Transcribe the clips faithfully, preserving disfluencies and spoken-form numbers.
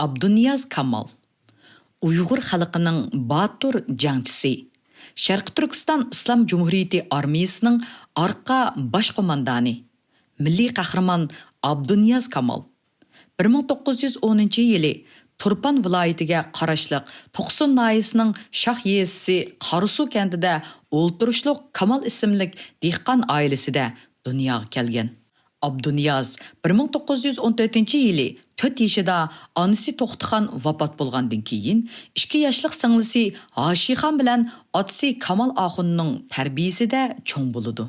ئابدۇنىياز كامال، ئۇيغۇر خەلقىنىڭ باتۇر جەڭچىسى، شەرقىي تۈركىستان ئىسلام جۇمھۇرىيىتى ئارمىيىسىنىڭ ئارقا باش قوماندانى، مىللىي قەھرىمان ئابدۇنىياز كامال بىر مىڭ توققۇز يۈز ئونىنچى يىلى تۇرپان ۋىلايىتىگە قاراشلىق توقسۇن ناھىيەسىنىڭ شاھ يېزىسى قاراسۇ كەنتىدە ئولتۇرۇشلۇق كامال ئىسىملىك دېھقان ئائىلىسىدە دۇنياغا كەلگەن. ئابدۇنىياز بىر مىڭ توققۇز يۈز ئون تۆتىنچى يىلى تۆت يېشىدا ئانىسى توختىخان ۋاپات بولغاندىن كېيىن، ئىككى ياشلىق سىڭلىسى ھاشىخان بىلەن ئاتىسى كامال ئاخۇننىڭ تەربىيىسىدە چوڭ بولىدۇ.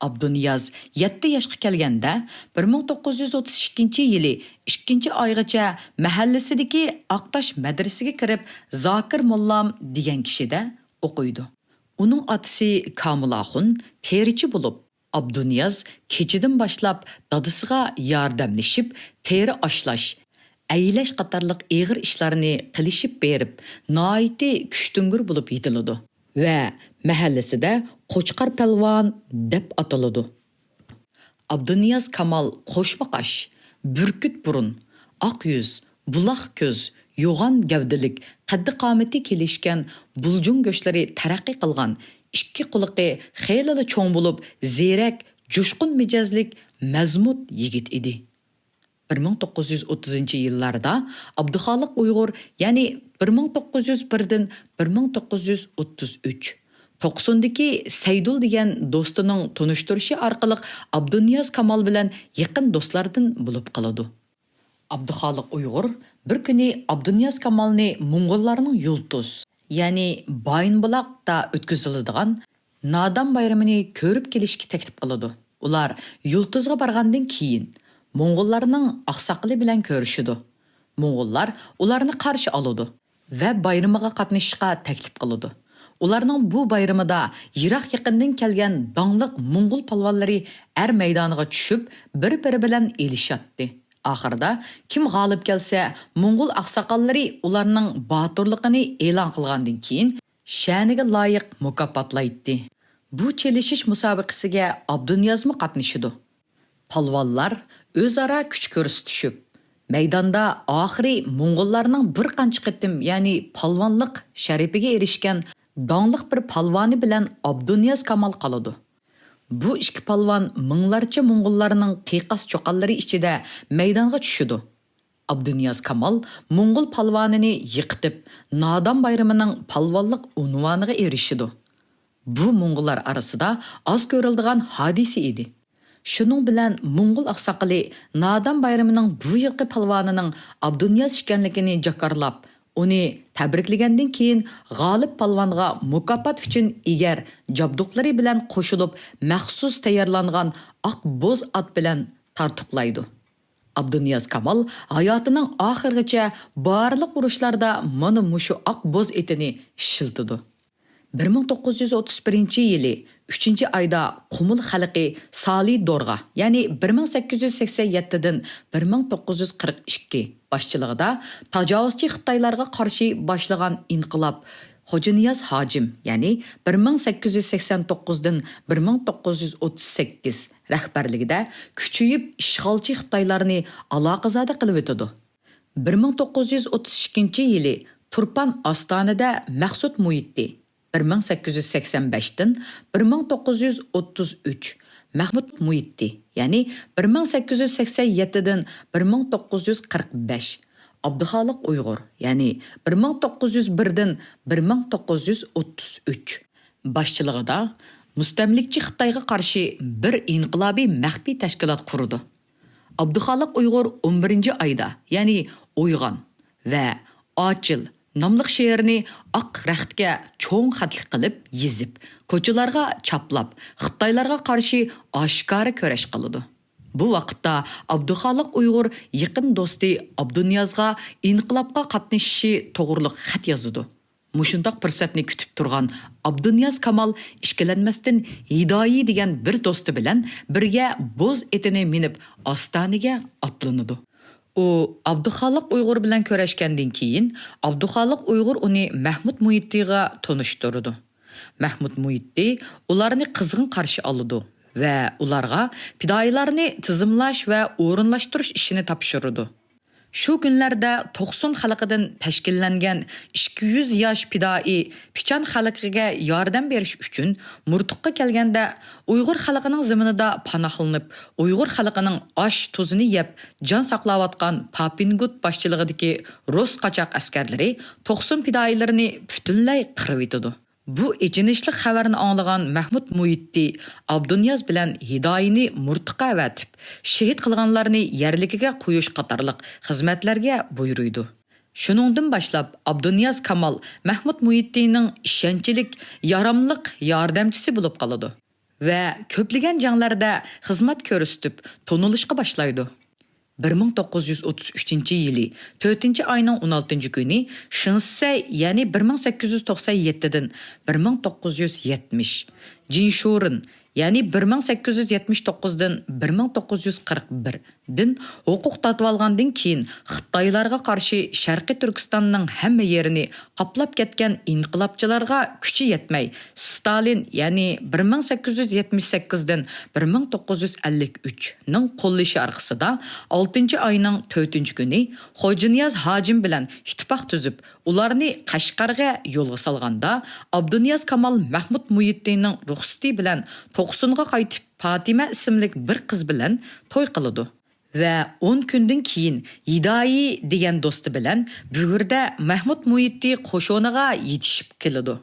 ئابدۇنىياز يەتتە ياشقا كەلگەندە، بىر مىڭ توققۇز يۈز ئوتتۇز ئىككىنچى يىلى ئىككىنچى ئايغىچە مەھەللىسىدىكى ئاقتاش مەدرىسىگە كىرىپ، زاكىر موللام دېگەن كىشىدە ئوقۇيدۇ. ئۇنىڭ ئاتىسى كامىل ئاخۇن تېرىچى بولۇپ، ئابدۇنىياز كېچىدىن باشلاپ دادىسىغا ياردەملىشىپ، تېرە ئاشلاش، ئەيلەش قاتارلىق ئېغىر ئىشلارنى قىلىشىپ بېرىپ، ناھايىتى كۈچتۈڭگۈر بولۇپ يېتىلىدۇ ۋە مەھەللىسىدە قوچقار پەلۋان دەپ ئاتىلىدۇ. ئابدۇنىياز كامال قوشماقاش، بۈركۈت بۇرۇن، ئاق يۈز، بۇلاق كۆز، يوغان گەۋدىلىك، قەددى-قامىتى كېلىشكەن، بۇلجۇڭ گۆشلىرى تەرەققىي قىلغان، ئىككى قۇلىقى خېلىلا چوڭ بولۇپ، زېرەك، جۇشقۇن مىجەزلىك، مەزمۇت يىگىت ئىدى. بىر مىڭ توققۇز يۈز ئوتتۇزىنچى يىللاردا ئابدۇخالىق ئۇيغۇر، يەنى بىر مىڭ توققۇز يۈز بىردىن بىر مىڭ توققۇز يۈز ئوتتۇز ئۈچ، توقسۇندىكى سەيدۇل دېگەن دوستىنىڭ تونۇشتۇرۇشى ئارقىلىق ئابدۇنىياز كامال بىلەن يېقىن دوستلاردىن بولۇپ قالىدۇ. ئابدۇخالىق ئۇيغۇر بىر كۈنى ئابدۇنىياز كامالنى موڭغۇللارنىڭ يۇلتۇز، يەنى بايىنبۇلاقتا ئۆتكۈزۈلىدىغان نادان بايرىمىنى كۆرۈپ كېلىشكە تەكلىپ قىلىدۇ. ئۇلار يۇلتۇزغا بارغاندىن كېيىن، موڭغۇللارنىڭ ئاقساقىلى بىلەن كۆرۈشىدۇ. موڭغۇللار ئۇلارنى قارشى ئالىدۇ ۋە بايرىمىغا قاتنىشىشقا تەكلىپ قىلىدۇ. ئۇلارنىڭ بۇ بايرىمىدا يىراق-يېقىندىن كەلگەن داڭلىق موڭغۇل پالۋانلىرى ئەر مەيدانىغا چۈشۈپ، بىر-بىرى بىلەن ئېلىشاتتى. ئاخىرىدا كىم غالىب كەلسە، موڭغۇل ئاقساقاللىرى ئۇلارنىڭ باتۇرلۇقىنى ئېلان قىلغاندىن كېيىن، شەنىگە لايىق مۇكاپاتلايتتى. بۇ چېلىشىش مۇسابىقىسىگە ئابدۇنىيازمۇ قاتنىشىدۇ. پالۋانلار ئۆزئارا كۈچ كۆرسىتىشىپ، مەيداندا ئاخىرى موڭغۇللارنىڭ بىر قانچە قېتىم، يەنى پالۋانلىق شەرىپىگە ئېرىشكەن داڭلىق بىر پالۋانى بىلەن ئابدۇنىياز كامال قالىدۇ. بۇ ئىككى پالۋان مىڭلارچە موڭغۇللارنىڭ قىيقاس چوقانلىرى ئىچىدە مەيدانغا چۈشىدۇ. ئابدۇنىياز كامال موڭغۇل پالۋانىنى يىقىتىپ، نادان بايرىمىنىڭ پالۋانلىق ئۇنۋانىغا ئېرىشىدۇ. بۇ موڭغۇللار ئارىسىدا ئاز كۆرۈلىدىغان ھادىسە ئىدى. شۇنىڭ بىلەن موڭغۇل ئاقساقىلى نادان بايرىمىنىڭ بۇ يىلقى پالۋانىنىڭ ئابدۇنىياز ئىكەنلىكىنى جاكارلاپ، ئۇنى تەبرىكلىگەندىن كېيىن، غالىب پالۋانغا مۇكاپات ئۈچۈن ئېگەر جابدۇقلىرى بىلەن قوشۇلۇپ مەخسۇس تەييارلانغان ئاق بوز ئات بىلەن تارتۇقلايدۇ. ئابدۇنىياز كامال ھاياتىنىڭ ئاخىرىغىچە بارلىق ئۇرۇشلاردا مانا مۇشۇ ئاق بوز ئېتىنى ئىشلىتىدۇ. بىر مىڭ توققۇز يۈز ئوتتۇز بىرىنچى يىلى ئۈچىنچى ئايدا قۇمۇل خەلقى سالى دورغا، يەنى بىر مىڭ سەككىز يۈز سەكسەن يەتتىدىن بىر مىڭ توققۇز يۈز قىرىق ئىككى باشچىلىقىدا تاجاۋۇزچى خىتايلارغا قارشى باشلىغان ئىنقىلاب خوجانىياز ھاجىم، يەنى بىر مىڭ سەككىز يۈز سەكسەن توققۇزدىن بىر مىڭ توققۇز يۈز ئوتتۇز سەككىز رەھبەرلىكىدە كۈچىيىپ ئىشغالچى خىتايلارنى ئالاقىزادە قىلىۋېتىدۇ. بىر مىڭ توققۇز يۈز ئوتتۇز ئىككىنچى يىلى تۇرپان ئاستانىدە مەخسۇت مۇھىتى، بىر مىڭ سەككىز يۈز سەكسەن بەشتىن بىر مىڭ توققۇز يۈز ئوتتۇز ئۈچ، مەخمۇت مۇھىتى، يەنى بىر مىڭ سەككىز يۈز سەكسەن يەتتىدىن بىر مىڭ توققۇز يۈز قىرىق بەش، ئابدۇخالىق ئۇيغۇر، يەنى بىر مىڭ توققۇز يۈز بىردىن بىر مىڭ توققۇز يۈز ئوتتۇز ئۈچ باشچىلىقىدا مۇستەملىكىچى خىتايغا قارشى بىر ئىنقىلابىي مەخپىي تەشكىلات قۇرىدۇ. ئابدۇخالىق ئۇيغۇر ئون بىرىنچى ئايدا، يەنى ئويغان ۋە ئاچىل ناملىق شېئىرنى ئاق رەختكە چوڭ خەتلىك قىلىپ يېزىپ، كوچىلارغا چاپلاپ، خىتايلارغا قارشى ئاشكارا كۈرەش قىلىدۇ. بۇ ۋاقىتتا ئابدۇخالىق ئۇيغۇر يېقىن دوستى ئابدۇنىيازغا ئىنقىلابقا قاتنىشىشى توغرۇلۇق خەت يازىدۇ. مۇشۇنداق پۇرسەتنى كۈتۈپ تۇرغان ئابدۇنىياز كامال ئىككىلەنمەستىن ھىدايى دېگەن بىر دوستى بىلەن بىرگە بوز ئېتىنى مىنىپ، ئاستانىگە ئاتلىنىدۇ. ئۇ ئابدۇخالىق ئۇيغۇر بىلەن كۆرۈشكەندىن كېيىن، ئابدۇخالىق ئۇيغۇر ئۇنى مەھمۇت مۇھىتىغا تونۇشتۇرىدۇ. مەھمۇت مۇھىتى ئۇلارنى قىزغىن قارشى ئالىدۇ ۋە ئۇلارغا پىدائىيلارنى تىزىملاش ۋە ئورۇنلاشتۇرۇش ئىشىنى تاپشۇرىدۇ. شۇ كۈنلەردە توقسۇن خەلقىدىن تەشكىللەنگەن ئىككى يۈز ياش پىدائىي پىچان خەلقىگە ياردەم بېرىش ئۈچۈن مۇرتۇققا كەلگەندە، ئۇيغۇر خەلقىنىڭ زېمىنىدا پاناھلىنىپ، ئۇيغۇر خەلقىنىڭ ئاش-تۇزىنى يەپ، جان ساقلاۋاتقان پاپىنگۇت باشچىلىقىدىكى رۇس قاچاق ئەسكەرلىرى توقسۇن پىدائىيلىرىنى پۈتۈنلەي قىرىۋېتىدۇ. بۇ ئېچىنىشلىق خەۋەرنى ئاڭلىغان مەھمۇد مۇھىتتى ئابدۇنىياز بىلەن ھىدايىنى مۇرتۇققا ئەۋەتىپ، شېھىت قىلغانلارنى يەرلىكىگە قويۇش قاتارلىق خىزمەتلەرگە بۇيرۇيدۇ. شۇنىڭدىن باشلاپ ئابدۇنىياز كامال مەھمۇد مۇھىتتىنىڭ ئىشەنچلىك، ياراملىق ياردەمچىسى بولۇپ قالىدۇ ۋە كۆپلىگەن جەڭلەردە خىزمەت كۆرسىتىپ تونۇلۇشقا باشلايدۇ. بىر مىڭ توققۇز يۈز ئوتتۇز ئۈچىنچى يىلى تۆتىنچى ئاينىڭ ئون ئالتىنچى كۈنى شىڭسەي، يەنى بىر مىڭ سەككىز يۈز توقسان يەتتىدىن بىر مىڭ توققۇز يۈز يەتمىش، جىنشۇرىن، يەنى بىر مىڭ سەككىز يۈز يەتمىش توققۇزدىن بىر مىڭ توققۇز يۈز قىرىق بىردىن ھوقۇق تارتىۋالغاندىن كېيىن خىتايلارغا قارشى شەرقىي تۈركىستاننىڭ ھەممە يېرىنى قاپلاپ كەتكەن ئىنقىلابچىلارغا كۈچى يەتمەي، ستالىن، يەنى بىر مىڭ سەككىز يۈز يەتمىش سەككىزدىن بىر مىڭ توققۇز يۈز ئەللىك ئۈچنىڭ قوللىشى ئارقىسىدا ئالتىنچى ئاينىڭ تۆتىنچى كۈنى خوجانىياز ھاجىم بىلەن ئىتتىپاق تۈزۈپ، ئۇلارنى قەشقەرگە يولغا سالغاندا، ئابدۇنىياز كامال مەھمۇد مۇھىتتىنىڭ رۇخسىتى بىلەن توقسۇنغا قايتىپ، پاتىمە ئىسىملىك بىر قىز بىلەن توي قىلىدۇ ۋە ئون كۈندىن كېيىن ھىدايى دېگەن دوستى بىلەن بۈگۈردە مەھمۇد مۇھىتتى قوشۇنىغا يېتىشىپ كېلىدۇ.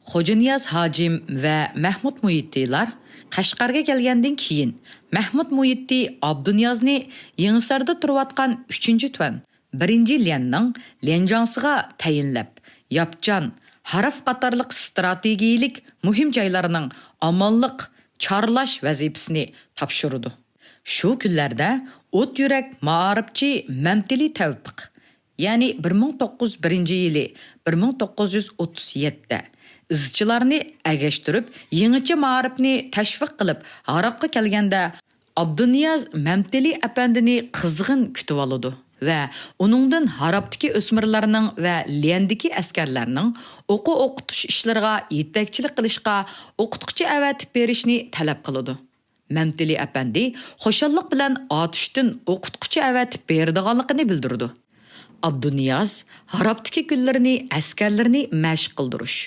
خوجانىياز ھاجىم ۋە مەھمۇد مۇھىتتىلار قەشقەرگە كەلگەندىن كېيىن، مەھمۇد مۇھىتتى ئابدۇنىيازنى يېڭىساردا تۇرۇۋاتقان ئۈچىنچى تۈەن بىرىنچى ليەننىڭ ليەنجاڭسىغا تەيىنلەپ، ياپچان، ھاراپ قاتارلىق ستراتېگىيىلىك مۇھىم جايلارنىڭ ئامانلىق، چارلاش ۋەزىپىسىنى تاپشۇرىدۇ. شۇ كۈنلەردە ئوت يۈرەك مائارىپچى مەمتىلى تەۋپىق، يەنى بىر مىڭ توققۇز يۈز بىرىنچى يىلى بىر مىڭ توققۇز يۈز ئوتتۇز يەتتە، ئىزچىلارنى ئەگەشتۈرۈپ، يېڭىچە مائارىپنى تەشۋىق قىلىپ، ھاراپقا كەلگەندە، ئابدۇنىياز مەمتىلى ئەپەندىنى قىزغىن كۈتۈۋالىدۇ ۋە ئۇنىڭدىن ھاراپتىكى ئۆسمۈرلەرنىڭ ۋە ليەندىكى ئەسكەرلەرنىڭ ئوقۇ ئوقۇتۇش ئىشلىرىغا يېتەكچىلىك قىلىشقا ئوقۇتقۇچى ئەۋەتىپ بېرىشنى تەلەپ قىلىدۇ. مەمتىلى ئەپەندى خۇشاللىق بىلەن ئاتۇشتىن ئوقۇتقۇچى ئەۋەتىپ بېرىدىغانلىقىنى بىلدۈرىدۇ. ئابدۇنىياز ھاراپتىكى كۈنلىرىنى ئەسكەرلىرىنى مەشىق قىلدۇرۇش،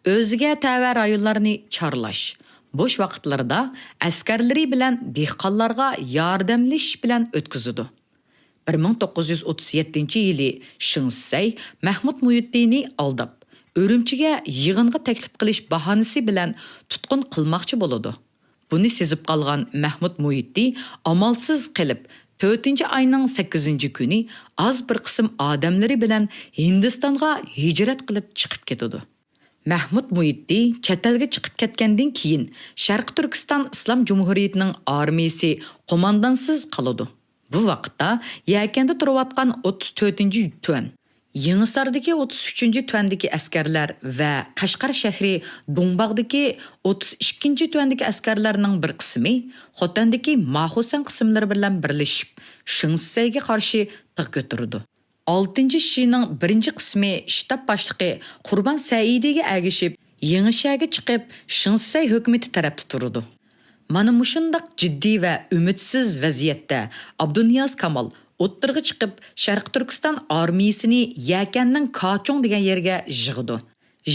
ئۆزىگە تەۋە رايونلارنى چارلاش، بوش ۋاقىتلىرىدا ئەسكەرلىرى بىلەن دېھقانلارغا ياردەملىشىش بىلەن ئۆتكۈزىدۇ. بىر مىڭ توققۇز يۈز ئوتتۇز يەتتىنچى يىلى شىڭسەي مەھمۇد مۇھىتتىنى ئالداپ، ئۈرۈمچىگە يىغىنغا تەكلىپ قىلىش باھانىسى بىلەن تۇتقۇن قىلماقچى بولىدۇ. بۇنى سېزىپ قالغان مەھمۇد مۇھىتتى ئامالسىز قېلىپ، تۆتىنچى ئاينىڭ سەككىزىنچى كۈنى ئاز بىر قىسىم ئادەملىرى بىلەن ھىندىستانغا ھىجرەت قىلىپ چىقىپ كېتىدۇ. مەھمۇد مۇھىتتى چەت ئەلگە چىقىپ كەتكەندىن كېيىن، شەرقىي تۈركىستان ئىسلام جۇمھۇرىيىتىنىڭ ئارمىيىسى قوماندانسىز قالىدۇ. بۇ ۋاقىتتا يەكەندە تۇرۇۋاتقان ئوتتۇز تۆتىنچى تۈەن، يېڭىساردىكى ئوتتۇز ئۈچىنچى تۈەندىكى ئەسكەرلەر ۋە قەشقەر شەھىرى دۇڭباغدىكى ئوتتۇز ئىككىنچى تۈەندىكى ئەسكەرلەرنىڭ بىر قىسمى خوتەندىكى ماخۇسەن قىسىملىرى بىلەن بىرلىشىپ، شىڭسەيگە قارشى تىغ كۆتۈرىدۇ. ئالتىنچى شىنىڭ بىرىنچى قىسمى شتاب باشلىقى قۇربان سەئىدىگە ئەگىشىپ، يېڭىشەگە چىقىپ، شىڭسەي ھۆكۈمىتى تەرەپتە تۇرىدۇ. مانا مۇشۇنداق جىددىي ۋە ئۈمىدسىز ۋەزىيەتتە ئابدۇنىياز كامال ئوتتۇرىغا چىقىپ، شەرقىي تۈركىستان ئارمىيىسىنى يەكەننىڭ كاچۇڭ دېگەن يېرىگە يىغىدۇ.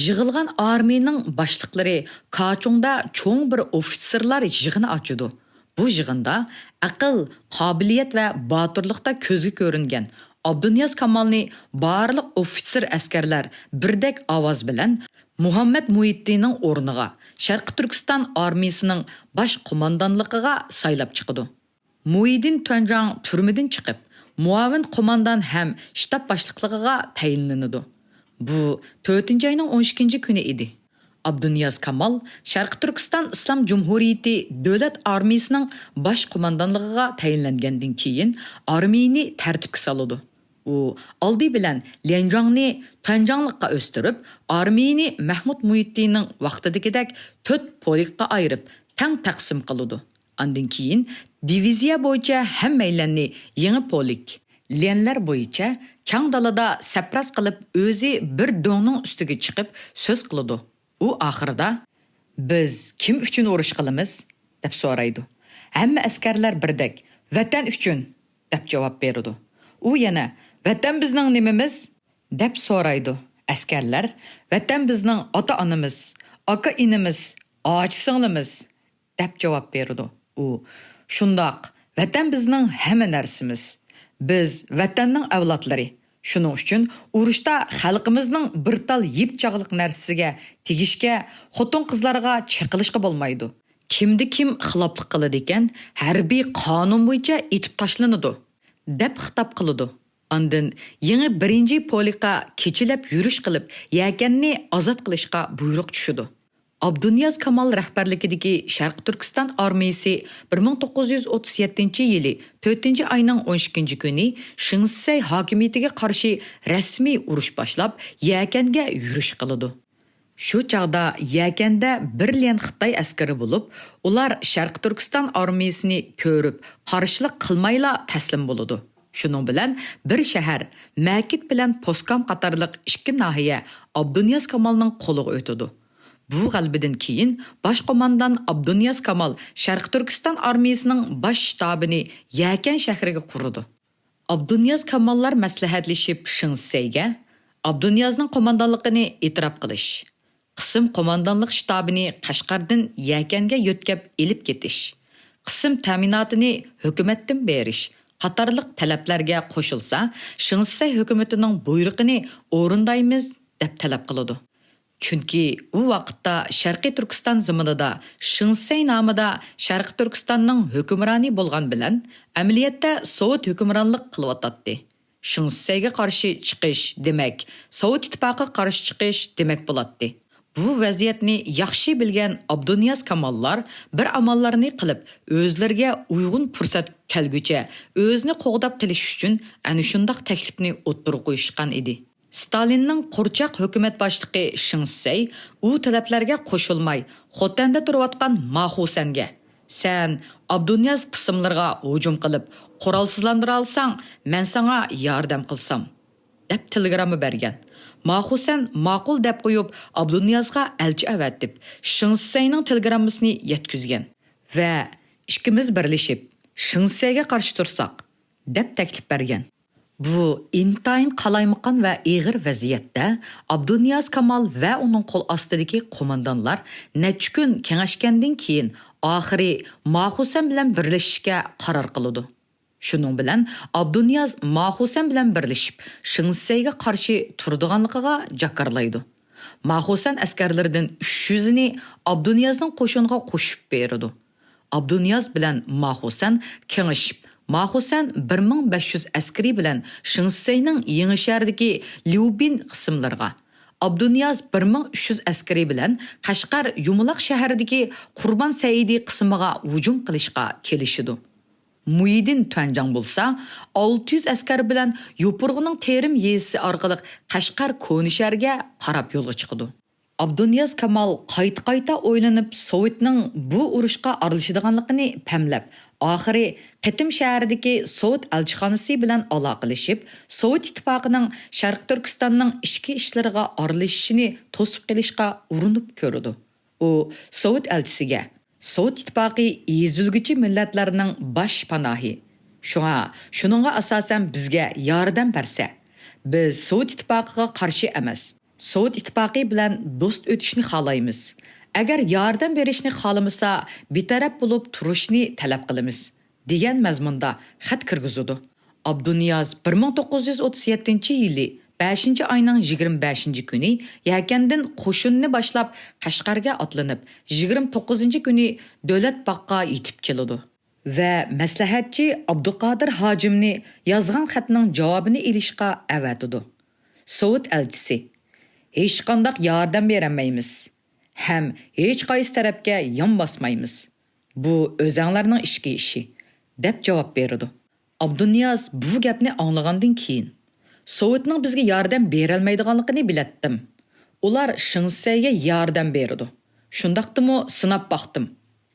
يىغىلغان ئارمىيىنىڭ باشلىقلىرى كاچۇڭدا چوڭ بىر ئوفىتسېرلار يىغىنى ئاچىدۇ. بۇ يىغىندا ئەقىل، قابىلىيەت ۋە باتۇرلۇقتا كۆزگە كۆرۈنگەن ئابدۇنىياز كامالنى بارلىق ئوفىتسېر ئەسكەرلەر بىردەك ئاۋاز بىلەن مۇھەممەد مۇھىتتىنىڭ ئورنىغا شەرقىي تۈركىستان ئارمىيىسىنىڭ باش قوماندانلىقىغا سايلاپ چىقىدۇ. مۇھىدىن تۈەنجاڭ تۈرمىدىن چىقىپ، مۇئاۋىن قوماندان ھەم شتاب باشلىقلىقىغا تەيىنلىنىدۇ. بۇ تۆتىنچى ئاينىڭ ئون ئىككىنچى كۈنى ئىدى. ئابدۇنىياز كامال شەرقىي تۈركىستان ئىسلام جۇمھۇرىيىتى دۆلەت ئارمىيىسىنىڭ باش قوماندانلىقىغا تەيىنلەنگەندىن كېيىن، ئارمىيىنى تەرتىپكە سالىدۇ. ئۇ ئالدى بىلەن ليەنجاڭنى تۈەنجاڭلىققا ئۆستۈرۈپ، ئارمىيىنى مەھمۇد مۇھىتتىنىڭ ۋاقتىدىكىدەك تۆت پولكقا ئايرىپ، تەڭ تەقسىم قىلىدۇ. ئاندىن كېيىن دىۋىزىيە بويىچە ھەممەيلەننى يېڭى پولك، ليەنلەر بويىچە كەڭ دالىدا سەپراز قىلىپ، ئۆزى بىر دۆڭنىڭ ئۈستىگە چىقىپ سۆز قىلىدۇ. ئۇ ئاخىرىدا، «بىز كىم ئۈچۈن ئۇرۇش قىلىمىز؟» دەپ سورايدۇ. ھەممە ئەسكەرلەر بىردەك، «ۋەتەن ئۈچۈن!» دەپ جاۋاب بېرىدۇ. ئۇ يەنە، ۋەتەن بىزنىڭ نېمىمىز؟ دەپ سورايدۇ. ئەسكەرلەر، ۋەتەن بىزنىڭ ئاتا-ئانىمىز، ئاكا-ئىنىمىز، ئاچا-سىڭلىمىز، دەپ جاۋاب بېرىدۇ. ئۇ، شۇنداق، ۋەتەن بىزنىڭ ھەممە نەرسىمىز. بىز ۋەتەننىڭ ئەۋلادلىرى. شۇنىڭ ئۈچۈن ئۇرۇشتا خەلقىمىزنىڭ بىر تال يىپ چاغلىق نەرسىسىگە تېگىشكە، خوتۇن-قىزلارغا چېقىلىشقا بولمايدۇ. كىمدە كىم خىلاپلىق قىلىدىكەن، ھەربىي قانۇن بويىچە ئېتىپ تاشلىنىدۇ، دەپ خىتاب قىلىدۇ. ئاندىن يېڭى بىرىنچى پولكقا كېچىلەپ يۈرۈش قىلىپ، يەكەننى ئازاد قىلىشقا بۇيرۇق چۈشىدۇ. ئابدۇنىياز كامال رەھبەرلىكىدىكى شەرقىي تۈركىستان ئارمىيىسى بىر مىڭ توققۇز يۈز ئوتتۇز يەتتىنچى يىلى تۆتىنچى ئاينىڭ ئون ئىككىنچى كۈنى شېڭ شىسەي ھاكىمىيىتىگە قارشى رەسمىي ئۇرۇش باشلاپ، يەكەنگە يۈرۈش قىلىدۇ. شۇ چاغدا يەكەندە بىر ليەن خىتاي ئەسكىرى بولۇپ، ئۇلار شەرقىي تۈركىستان ئارمىيىسىنى كۆرۈپ، قارشىلىق قىلمايلا تەسلىم بولىدۇ. شۇنىڭ بىلەن بىر شەھەر، مەكىت بىلەن پوسكام قاتارلىق ئىككى ناھىيە ئابدۇنىياز كامالنىڭ قولىغا ئۆتىدۇ. بۇ غەلىبىدىن كېيىن باش قوماندان ئابدۇنىياز كامال شەرقىي تۈركىستان ئارمىيىسىنىڭ باش شتابىنى يەكەن شەھىرىگە قۇرىدۇ. ئابدۇنىياز كاماللار مەسلىھەتلىشىپ شېڭ شىسەيگە ئابدۇنىيازنىڭ قوماندانلىقىنى ئېتىراپ قىلىش، قىسىم قوماندانلىق شتابىنى قەشقەردىن يەكەنگە يۆتكەپ ئېلىپ كېتىش، قىسىم تەمىناتىنى ھۆكۈمەتتىن بېرىش قاتارلىق تەلەپلەرگە قوشۇلسا، شېڭ شىسەي ھۆكۈمىتىنىڭ بۇيرۇقىنى ئورۇندايمىز، دەپ تەلەپ قىلىدۇ. چۈنكى ئۇ ۋاقىتتا شەرقىي تۈركىستان زېمىنىدا شېڭ شىسەي نامىدا شەرقىي تۈركىستاننىڭ ھۆكۈمرانى بولغان بىلەن، ئەمەلىيەتتە سوۋېت ھۆكۈمرانلىق قىلىۋاتاتتى. شېڭ شىسەيگە قارشى چىقىش دېمەك، سوۋېت ئىتتىپاقىغا قارشى چىقىش دېمەك بولاتتى. بۇ ۋەزىيەتنى ياخشى بىلگەن ئابدۇنىياز كاماللار بىر ئاماللارنى قىلىپ، ئۆزلىرىگە ئۇيغۇن پۇرسەت كەلگۈچە ئۆزىنى قوغداپ قېلىش ئۈچۈن ئەنە شۇنداق تەكلىپنى ئوتتۇرىغا قويۇشقان ئىدى. ستالىننىڭ قورچاق ھۆكۈمەت باشلىقى شېڭ شىسەي ئۇ تەلەپلەرگە قوشۇلماي، خوتەندە تۇرۇۋاتقان ما خۇسەنگە، «سەن ئابدۇنىياز قىسىملىرىغا ھۇجۇم قىلىپ، قورالسىزلاندۇرالىساڭ، مەن ساڭا ياردەم قىلسام» دەپ تېلېگرامما بەرگەن. ما خۇسەن ماقۇل دەپ قويۇپ، ئابدۇنىيازغا ئەلچى ئەۋەتىپ، شېڭ شىسەينىڭ تېلېگراممىسىنى يەتكۈزگەن ۋە «ئىككىمىز بىرلىشىپ، شېڭ شىسەيگە قارشى تۇرساق» دەپ تەكلىپ بەرگەن. بۇ ئىنتايىن قالايمىقان ۋە ئېغىر ۋەزىيەتتە ئابدۇنىياز كامال ۋە ئۇنىڭ قول ئاستىدىكى قوماندانلار نەچچە كۈن كېڭەشكەندىن كېيىن، ئاخىرى ما خۇسەن بىلەن بىرلىشىشكە قارار قىلىدۇ. شۇنىڭ بىلەن ئابدۇنىياز ما خۇسەن بىلەن بىرلىشىپ، شېڭ شىسەيگە قارشى تۇرىدىغانلىقىغا جاكارلايدۇ. ما خۇسەن ئەسكەرلىرىدىن ئۈچ يۈزىنى ئابدۇنىيازنىڭ قوشۇنىغا قوشۇپ بېرىدۇ. ئابدۇنىياز بىلەن ما خۇسەن كېڭىشىپ، ما خۇسەن بىر مىڭ بەش يۈز ئەسكىرى بىلەن شېڭ شىسەينىڭ يېڭىشەھەردىكى ليۇبىن قىسىملىرىغا، ئابدۇنىياز بىر مىڭ ئۈچ يۈز ئەسكىرى بىلەن قەشقەر يۇمىلاق شەھىرىدىكى قۇربان سەئىدى قىسىمىغا ھۇجۇم قىلىشقا كېلىشىدۇ. مۇھىدىن تۈەنجاڭ بولسا ئالتە يۈز ئەسكەر بىلەن يوپۇرغىنىڭ تېرىم يېزىسى ئارقىلىق قەشقەر كونا شەھەرگە قاراپ يولغا چىقىدۇ. ئابدۇنىياز كامال قايتا-قايتا ئويلىنىپ، سوۋېتنىڭ بۇ ئۇرۇشقا ئارىلىشىدىغانلىقىنى پەملەپ، ئاخىرى قېتىم شەھىرىدىكى سوۋېت ئەلچىخانىسى بىلەن ئالاقىلىشىپ، سوۋېت ئىتتىپاقىنىڭ شەرقىي تۈركىستاننىڭ ئىچكى ئىشلىرىغا ئارىلىشىشىنى توسۇپ قېلىشقا ئۇرۇنۇپ كۆرىدۇ. ئۇ سوۋېت ئەلچىسىگە، «سوۋېت ئىتتىپاقى ئېزىلگۈچى مىللەتلەرنىڭ باش پاناھى. شۇڭا شۇنىڭغا ئاساسەن بىزگە ياردەم بەرسە، بىز سوۋېت ئىتتىپاقىغا قارشى ئەمەس، سوۋېت ئىتتىپاقى بىلەن دوست ئۆتۈشنى خالايمىز. ئەگەر ياردەم بېرىشنى خالىمىسا، بىتەرەپ بولۇپ تۇرۇشنى تەلەپ قىلىمىز» دېگەن مەزمۇندا خەت كىرگۈزىدۇ. ئابدۇنىياز بىر مىڭ توققۇز يۈز ئوتتۇز يەتتىنچى يىلى بەشىنچى ئاينىڭ يىگىرمە بەشىنچى كۈنى يەكەندىن قوشۇننى باشلاپ، قەشقەرگە ئاتلىنىپ، يىگىرمە توققۇزىنچى كۈنى دۆلەت باغقا يېتىپ كېلىدۇ ۋە مەسلىھەتچى ئابدۇقادىر ھاجىمنى يازغان خەتنىڭ جاۋابىنى ئېلىشقا ئەۋەتىدۇ. سوۋېت ئەلچىسى، «ھېچقانداق ياردەم بېرەلمەيمىز ھەم ھېچقايسى تەرەپكە يان باسمايمىز. بۇ ئۆزەڭلارنىڭ ئىچكى ئىشى» دەپ جاۋاب بېرىدۇ. ئابدۇنىياز بۇ گەپنى ئاڭلىغاندىن كېيىن، «سوۋېتنىڭ بىزگە ياردەم بېرەلمەيدىغانلىقىنى بىلەتتىم. ئۇلار شېڭ شىسەيگە ياردەم بېرىدۇ. شۇنداقتىمۇ سىناپ باقتىم»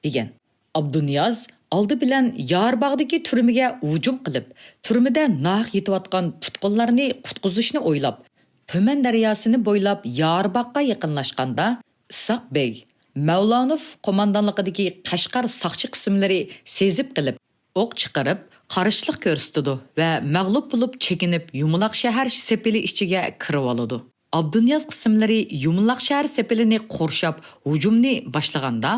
دېگەن. ئابدۇنىياز ئالدى بىلەن يارباغدىكى تۈرمىگە ھۇجۇم قىلىپ، تۈرمىدە ناھەق يېتىۋاتقان تۇتقۇنلارنى قۇتقۇزۇشنى ئويلاپ، تۈمەن دەرياسىنى بويلاپ يارباغقا يېقىنلاشقاندا، ئىسھاق بەگ مەۋلانوف قوماندانلىقىدىكى قەشقەر ساقچى قىسىملىرى سېزىپ قېلىپ، ئوق چىقىرىپ، قارشىلىق كۆرسىتىدۇ ۋە مەغلۇپ بولۇپ چېكىنىپ، يۇمىلاق شەھەر سېپىلى ئىچىگە كىرىۋالىدۇ. ئابدۇنىياز قىسىملىرى يۇمىلاق شەھەر سېپىلىنى قورشاپ ھۇجۇمنى باشلىغاندا،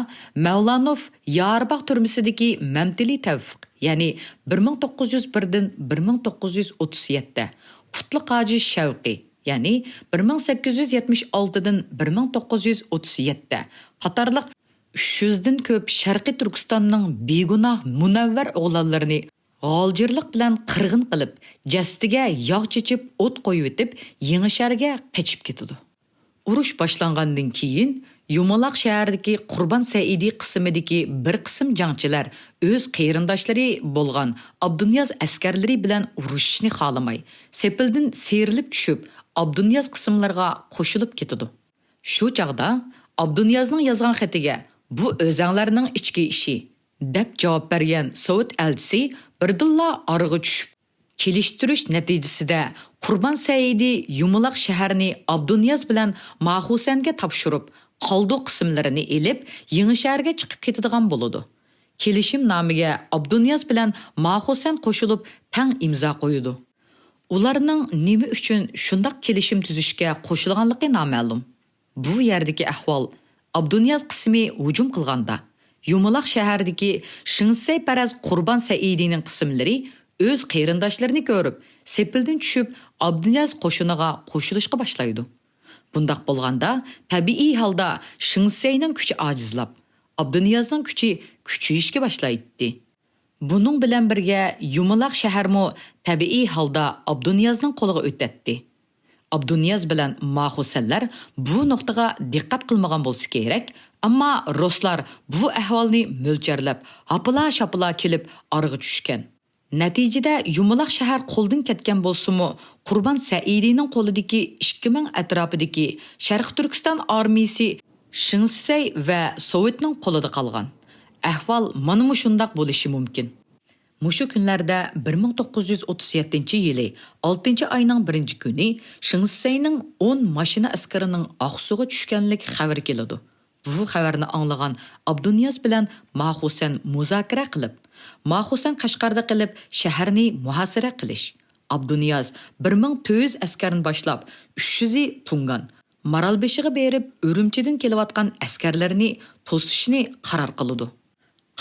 مەۋلانوف يارباغ تۈرمىسىدىكى مەمتىلى تەۋفىق، يەنى بىر مىڭ توققۇز يۈز بىردىن بىر مىڭ توققۇز يۈز ئوتتۇز يەتتە، قۇتلۇق ھاجى شەۋقى، يەنى بىر مىڭ سەككىز يۈز يەتمىش ئالتىدىن بىر مىڭ توققۇز يۈز ئوتتۇز يەتتە قاتارلىق ئۈچ يۈزدىن كۆپ شەرقىي تۈركىستاننىڭ بىگۇناھ مۇنەۋۋەر ئوغلانلىرىنى غالجىرلىق بىلەن قىرغىن قىلىپ، جەسىتىگە ياغ چېچىپ، ئوت قويۇۋېتىپ، يېڭىشەھەرگە قېچىپ كېتىدۇ. ئۇرۇش باشلانغاندىن كېيىن، يۇمىلاق شەھەردىكى قۇربان سەئىدى قىسىمىدىكى بىر قىسىم جەڭچىلەر ئۆز قېرىنداشلىرى بولغان ئابدۇنىياز ئەسكەرلىرى بىلەن ئۇرۇشۇشنى خالىماي، سېپىلدىن سىيرىلىپ چۈشۈپ، ئابدۇنىياز قىسىملىرىغا قوشۇلۇپ كېتىدۇ. شۇ چاغدا ئابدۇنىيازنىڭ يازغان خېتىگە، «بۇ ئۆزەڭلارنىڭ ئىچكى ئىشى» دەپ جاۋاب بەرگەن سوۋېت ئەلچىسى بىردىنلا ئارىغا چۈشۈپ، كېلىشتۈرۈش نەتىجىسىدە قۇربان سەئىدى يۇمىلاق شەھەرنى ئابدۇنىياز بىلەن ماخۇسەنگە تاپشۇرۇپ، قالدۇق قىسىملىرىنى ئېلىپ، يېڭىشەھەرگە چىقىپ كېتىدىغان بولىدۇ. كېلىشىمنامىگە ئابدۇنىياز بىلەن ماخۇسەن قوشۇلۇپ تەڭ ئىمزا قويىدۇ. ئۇلارنىڭ نېمە ئۈچۈن شۇنداق كېلىشىم تۈزۈشكە قوشۇلغانلىقى نامەلۇم. بۇ يەردىكى ئەھۋال، ئابدۇنىياز قىسمى ھۇجۇم قىلغاندا، يۇمىلاق شەھەردىكى شىڭسەيپەرەس قۇربان سەئىدىنىڭ قىسىملىرى ئۆز قېرىنداشلىرىنى كۆرۈپ، سېپىلدىن چۈشۈپ، ئابدۇنىياز قوشۇنىغا قوشۇلۇشقا باشلايدۇ. بۇنداق بولغاندا، تەبىئىي ھالدا شىڭسەينىڭ كۈچى ئاجىزلاپ، ئابدۇنىيازنىڭ كۈچى كۈچىيىشكە باشلايتتى. بۇنىڭ بىلەن بىرگە، يۇمىلاق شەھەرمۇ تەبىئىي ھالدا ئابدۇنىيازنىڭ قولىغا ئۆتەتتى. ئابدۇنىياز بىلەن ماخۇسەنلەر بۇ نۇقتىغا دىققەت قىلمىغان بولسا كېرەك، ئەمما رۇسلار بۇ ئەھۋالنى مۆلچەرلەپ، ھاپىلا-شاپىلا كېلىپ ئارىغا چۈشكەن. نەتىجىدە، يۇمىلاق شەھەر قولدىن كەتكەن بولسىمۇ، قۇربان سەئىدىنىڭ قولىدىكى ئىككى مىڭ ئەتراپىدىكى شەرقىي تۈركىستان ئارمىيىسى شىڭسەي ۋە سوۋېتنىڭ قولىدا قالغان. ئەھۋال مانا مۇشۇنداق بولۇشى مۇمكىن. مۇشۇ كۈنلەردە، بىر مىڭ توققۇز يۈز ئوتتۇز يەتتىنچى يىلى ئالتىنچى ئاينىڭ بىرىنچى كۈنى شىڭسەينىڭ ئون ماشىنا ئەسكىرىنىڭ ئاقسۇغا چۈشكەنلىك خەۋىرى كېلىدۇ. بۇ خەۋەرنى ئاڭلىغان ئابدۇنىياز بىلەن ماخۇسەن مۇزاكىرە قىلىپ، ماخۇسەن قەشقەردە قېلىپ، شەھەرنى مۇھاسىرە قىلىش. ئابدۇنىياز بىر مىڭ تۆت يۈز ئەسكەرنى باشلاپ، ئۈچ يۈزى تۇڭگان، مارالبېشىغا بېرىپ، ئۈرۈمچىدىن كېلىۋاتقان ئەسكەرلىرىنى توسۇشنى قارار قىلىدۇ.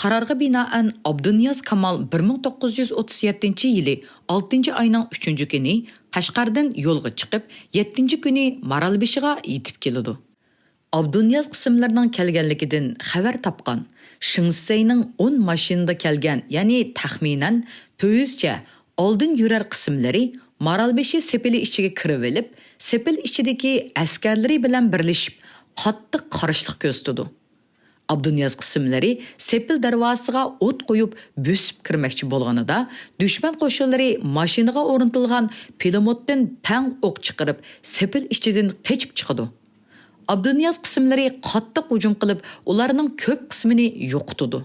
قارارغا بىنائەن، ئابدۇنىياز كامال بىر مىڭ توققۇز يۈز ئوتتۇز يەتتىنچى يىلى ئالتىنچى ئاينىڭ ئۈچىنچى كۈنى قەشقەردىن يولغا چىقىپ، يەتتىنچى كۈنى مارالبېشىغا يېتىپ كېلىدۇ. ئابدۇنىياز قىسىملىرىنىڭ كەلگەنلىكىدىن خەۋەر تاپقان شىڭسەينىڭ ئون ماشىنىدا كەلگەن، يەنى تەخمىنەن تۆت يۈزچە ئالدىن يۈرەر قىسىملىرى مارالبېشى سېپىلى ئىچىگە كىرىۋېلىپ، سېپىل ئىچىدىكى ئەسكەرلىرى بىلەن بىرلىشىپ، قاتتىق قارشىلىق كۆرسىتىدۇ. ئابدۇنىياز قىسىملىرى سېپىل دەرۋازىسىغا ئوت قويۇپ، بۆسۈپ كىرمەكچى بولغىنىدا، دۈشمەن قوشۇنلىرى ماشىنىغا ئورنىتىلغان پىلىموتتىن تەڭ ئوق چىقىرىپ، سېپىل ئىچىدىن قېچىپ چىقىدۇ. ئابدۇنىياز قىسىملىرى قاتتىق ھۇجۇم قىلىپ، ئۇلارنىڭ كۆپ قىسمىنى يوقىتىدۇ.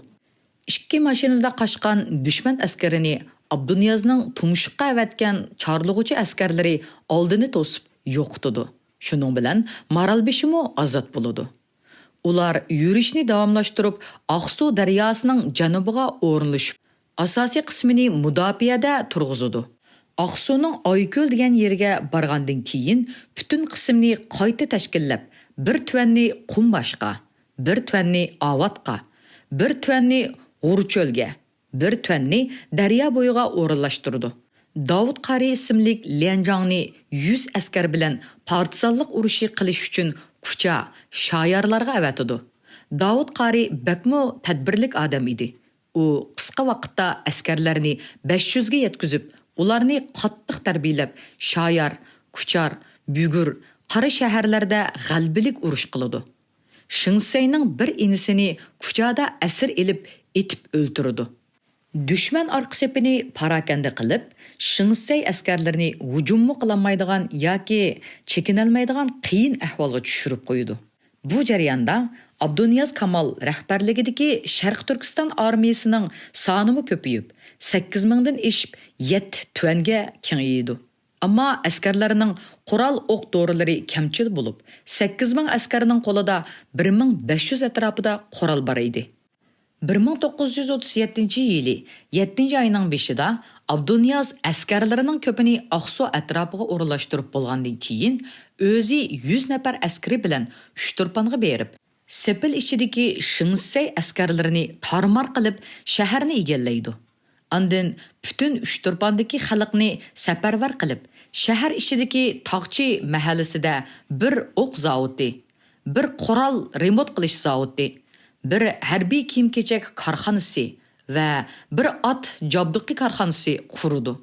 ئىككى ماشىنىدا قاچقان دۈشمەن ئەسكىرىنى ئابدۇنىيازنىڭ تۇمشۇققا ئەۋەتكەن چارلىغۇچى ئەسكەرلىرى ئالدىنى توسۇپ يوقىتىدۇ. شۇنىڭ بىلەن مارالبېشىمۇ ئازاد بولىدۇ. ئۇلار يۈرۈشنى داۋاملاشتۇرۇپ، ئاقسۇ دەرياسىنىڭ جەنۇبىغا ئورۇنلىشىپ، ئاساسىي قىسمىنى مۇداپىئەدە تۇرغۇزىدۇ. ئاقسۇنىڭ ئايكۆل دېگەن يېرىگە بارغاندىن كېيىن، پۈتۈن قىسىمنى قايتا تەشكىللەپ، بىر تۈەننى قۇمباشقا، بىر تۈەننى ئاۋاتقا، بىر تۈەننى غۇرچۆلگە، بىر تۈەننى دەريا بويىغا ئورۇنلاشتۇرىدۇ. داۋۇت قارى ئىسىملىك ليەنجاڭنى يۈز ئەسكەر بىلەن پارتىزانلىق ئۇرۇشى قىلىش ئۈچۈن كۇچا، شايارلارغا ئەۋەتىدۇ. داۋۇت قارى بەكمۇ تەدبىرلىك ئادەم ئىدى. ئۇ قىسقا ۋاقىتتا ئەسكەرلەرنى بەش يۈزگە يەتكۈزۈپ، ئۇلارنى قاتتىق تەربىيەلەپ، شايار، كۇچار، بۈگۈر، قارا شەھەرلەردە غەلىبىلىك ئۇرۇش قىلىدۇ. شىڭسەينىڭ بىر ئىنىسىنى كۇچادا ئەسىر ئېلىپ، ئېتىپ ئۆلتۈرىدۇ. دۈشمەن ئارقا سېپىنى پاراكەندە قىلىپ، شىڭسەي ئەسكەرلىرىنى ھۇجۇممۇ قىلالمايدىغان ياكى چېكىنەلمەيدىغان قىيىن ئەھۋالغا چۈشۈرۈپ قويىدۇ. بۇ جەرياندا ئابدۇنىياز كامال رەھبەرلىكىدىكى شەرقىي تۈركىستان ئارمىيىسىنىڭ سانىمۇ كۆپىيىپ، سەككىز مىڭدىن ئېشىپ يەتتە تۈەنگە كېڭىيىدۇ. ئەمما ئەسكەرلەرنىڭ قورال ئوق دورىلىرى كەمچىل بولۇپ، سەككىز مىڭ ئەسكەرنىڭ قولىدا بىر مىڭ بەش يۈز ئەتراپىدا قورال بار ئىدى. بىر مىڭ توققۇز يۈز ئوتتۇز يەتتىنچى يىلى يەتتىنچى ئاينىڭ بېشىدا ئابدۇنىياز ئەسكەرلىرىنىڭ كۆپىنى ئاقسۇ ئەتراپىغا ئورۇنلاشتۇرۇپ بولغاندىن كېيىن، ئۆزى يۈز نەپەر ئەسكىرى بىلەن ئۇچتۇرپانغا بېرىپ، سېپىل ئىچىدىكى شېڭ شىسەي ئەسكەرلىرىنى تارمار قىلىپ، شەھەرنى ئىگىلەيدۇ. ئاندىن پۈتۈن ئۇچتۇرپاندىكى خەلقنى سەپەرۋەر قىلىپ، شەھەر ئىچىدىكى تاغچى مەھەللىسىدە بىر ئوق زاۋۇتى، بىر قورال رېمونت قىلىش زاۋۇتى، بىر ھەربىي كىيىم-كېچەك كارخانىسى ۋە بىر ئات جابدۇقى كارخانىسى قۇرىدۇ.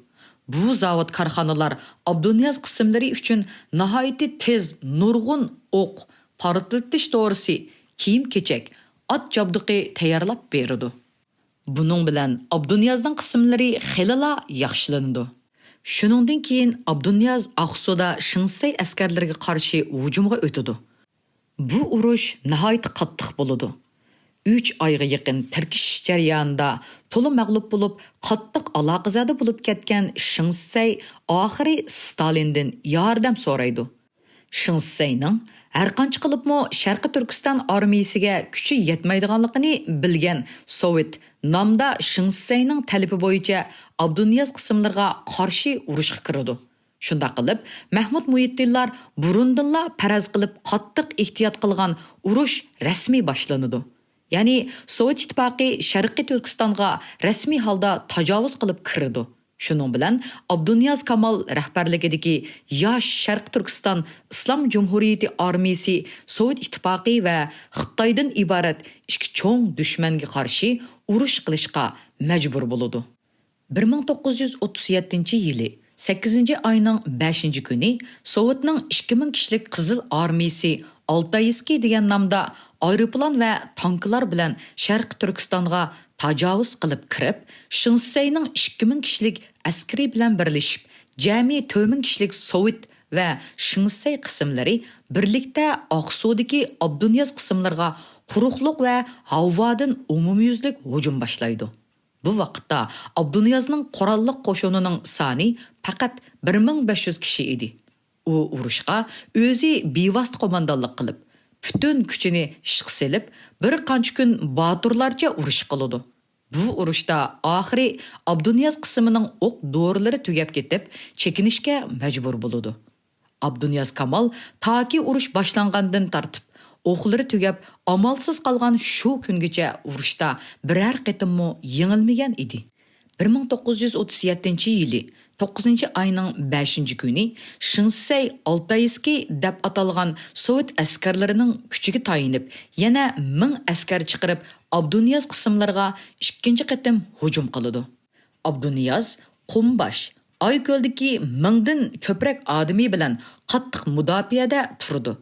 بۇ زاۋۇت-كارخانىلار ئابدۇنىياز قىسىملىرى ئۈچۈن ناھايىتى تېز نۇرغۇن ئوق، پارتلىتىش دورىسى، كىيىم-كېچەك، ئات جابدۇقى تەييارلاپ بېرىدۇ. بۇنىڭ بىلەن ئابدۇنىيازنىڭ قىسىملىرى خېلىلا ياخشىلىنىدۇ. شۇنىڭدىن كېيىن ئابدۇنىياز ئاقسۇدا شېڭ شىسەي ئەسكەرلىرىگە قارشى ھۇجۇمغا ئۆتىدۇ. بۇ ئۇرۇش ناھايىتى قاتتىق بولىدۇ. ئۈچ ئايغا يېقىن تىركىشىش جەريانىدا تولا مەغلۇپ بولۇپ، قاتتىق ئالاقىزادە بولۇپ كەتكەن شېڭ شىسەي ئاخىرى ستالىندىن ياردەم سورايدۇ. شېڭ شىسەينىڭ ھەرقانچە قىلىپمۇ شەرقىي تۈركىستان ئارمىيىسىگە كۈچى يەتمەيدىغانلىقىنى بىلگەن سوۋېت نامدا شېڭ شىسەينىڭ تەلىپى بويىچە ئابدۇنىياز قىسىملىرىغا قارشى ئۇرۇشقا كىرىدۇ. شۇنداق قىلىپ، مەھمۇد مۇھىتدىنلار بۇرۇندىنلا پەرەز قىلىپ قاتتىق ئېھتىيات قىلغان ئۇرۇش رەسمىي باشلىنىدۇ. يەنى سوۋېت ئىتتىپاقى شەرقىي تۈركىستانغا رەسمىي ھالدا تاجاۋۇز قىلىپ كىرىدۇ. شۇنىڭ بىلەن ئابدۇنىياز كامال رەھبەرلىكىدىكى ياش شەرقىي تۈركىستان ئىسلام جۇمھۇرىيىتى ئارمىيىسى سوۋېت ئىتتىپاقى ۋە خىتايدىن ئىبارەت ئىككى چوڭ دۈشمەنگە قارشى ئۇرۇش قىلىشقا مەجبۇر بولىدۇ. بىر مىڭ توققۇز يۈز ئوتتۇز يەتتىنچى يىلى سەككىزىنچى ئاينىڭ بەشىنچى كۈنى سوۋېتنىڭ ئىككى مىڭ كىشىلىك قىزىل ئارمىيىسى ئالتايسكىي دېگەن نامدا ئايروپىلان ۋە تانكىلار بىلەن شەرقىي تۈركىستانغا تاجاۋۇز قىلىپ كىرىپ، شېڭ شىسەينىڭ ئىككى مىڭ كىشىلىك ئەسكىرى بىلەن بىرلىشىپ، جەمئىي تۆت مىڭ كىشىلىك سوۋېت ۋە شېڭ شىسەي قىسىملىرى بىرلىكتە ئاقسۇدىكى ئابدۇنىياز قىسىملىرىغا قۇرۇقلۇق ۋە ھاۋادىن ئومۇميۈزلۈك ھۇجۇم باشلايدۇ. بۇ ۋاقىتتا ئابدۇنىيازنىڭ قوراللىق قوشۇنىنىڭ سانى پەقەت بىر مىڭ بەش يۈز كىشى ئىدى. ئۇ ئۇرۇشقا ئۆزى بىۋاسىتە قوماندانلىق قىلىپ، پۈتۈن كۈچىنى ئىشقا سېلىپ، بىر قانچە كۈن باتۇرلارچە ئۇرۇش قىلىدۇ. بۇ ئۇرۇشتا ئاخىرى ئابدۇنىياز قىسىمىنىڭ ئوق دورىلىرى تۈگەپ كېتىپ، چېكىنىشكە مەجبۇر بولىدۇ. ئابدۇنىياز كامال تاكى ئۇرۇش باشلانغاندىن تارتىپ، ئوقلىرى تۈگەپ، ئامالسىز قالغان شۇ كۈنگىچە ئۇرۇشتا بىرەر قېتىممۇ يېڭىلمىگەن ئىدى. بىر مىڭ توققۇز يۈز ئوتتۇز يەتتىنچى يىلى توققۇزىنچى ئاينىڭ بەشىنچى كۈنى شېڭ شىسەي ئالتايسكىي دەپ ئاتالغان سوۋېت ئەسكەرلىرىنىڭ كۈچىگە تايىنىپ، يەنە مىڭ ئەسكەر چىقىرىپ، ئابدۇنىياز قىسىملىرىغا ئىككىنچى قېتىم ھۇجۇم قىلىدۇ. ئابدۇنىياز قۇمباش، ئايكۆلدىكى مىڭدىن كۆپرەك ئادىمى بىلەن قاتتىق مۇداپىئەدە تۇرىدۇ.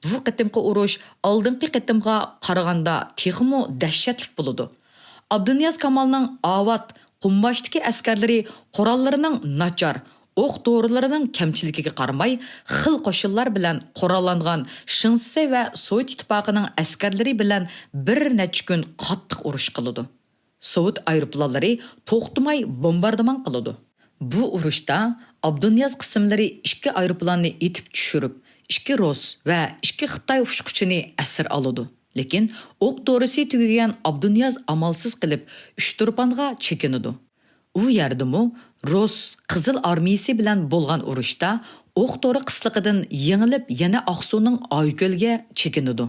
بۇ قېتىمقى ئۇرۇش ئالدىنقى قېتىمغا قارىغاندا تېخىمۇ دەھشەتلىك بولىدۇ. ئابدۇنىياز كامالنىڭ ئاۋات، قۇمباشتىكى ئەسكەرلىرى قوراللىرىنىڭ ناچار، ئوق دورىلىرىنىڭ كەمچىلىكىگە قارىماي، خىل قوشۇنلار بىلەن قوراللانغان شېڭ شىسەي ۋە سوۋېت ئىتتىپاقىنىڭ ئەسكەرلىرى بىلەن بىر نەچچە كۈن قاتتىق ئۇرۇش قىلىدۇ. سوۋېت ئايروپىلانلىرى توختىماي بومباردىمان قىلىدۇ. بۇ ئۇرۇشتا ئابدۇنىياز قىسىملىرى ئىككى ئايروپىلاننى ئېتىپ چۈشۈرۈپ، ئىككى روس ۋە ئىككى خىتاي ئۇچقۇچىنى ئەسىر ئالىدۇ. لېكىن ئوق دورىسى تۈگىگەن ئابدۇنىياز ئامالسىز قېلىپ، ئۇچتۇرپانغا چېكىنىدۇ. ئۇ يەردىمۇ روس قىزىل ئارمىيىسى بىلەن بولغان ئۇرۇشتا ئوق دورا قىسلىقىدىن يېڭىلىپ، يەنە ئاقسۇنىڭ ئايكۆلگە چېكىنىدۇ.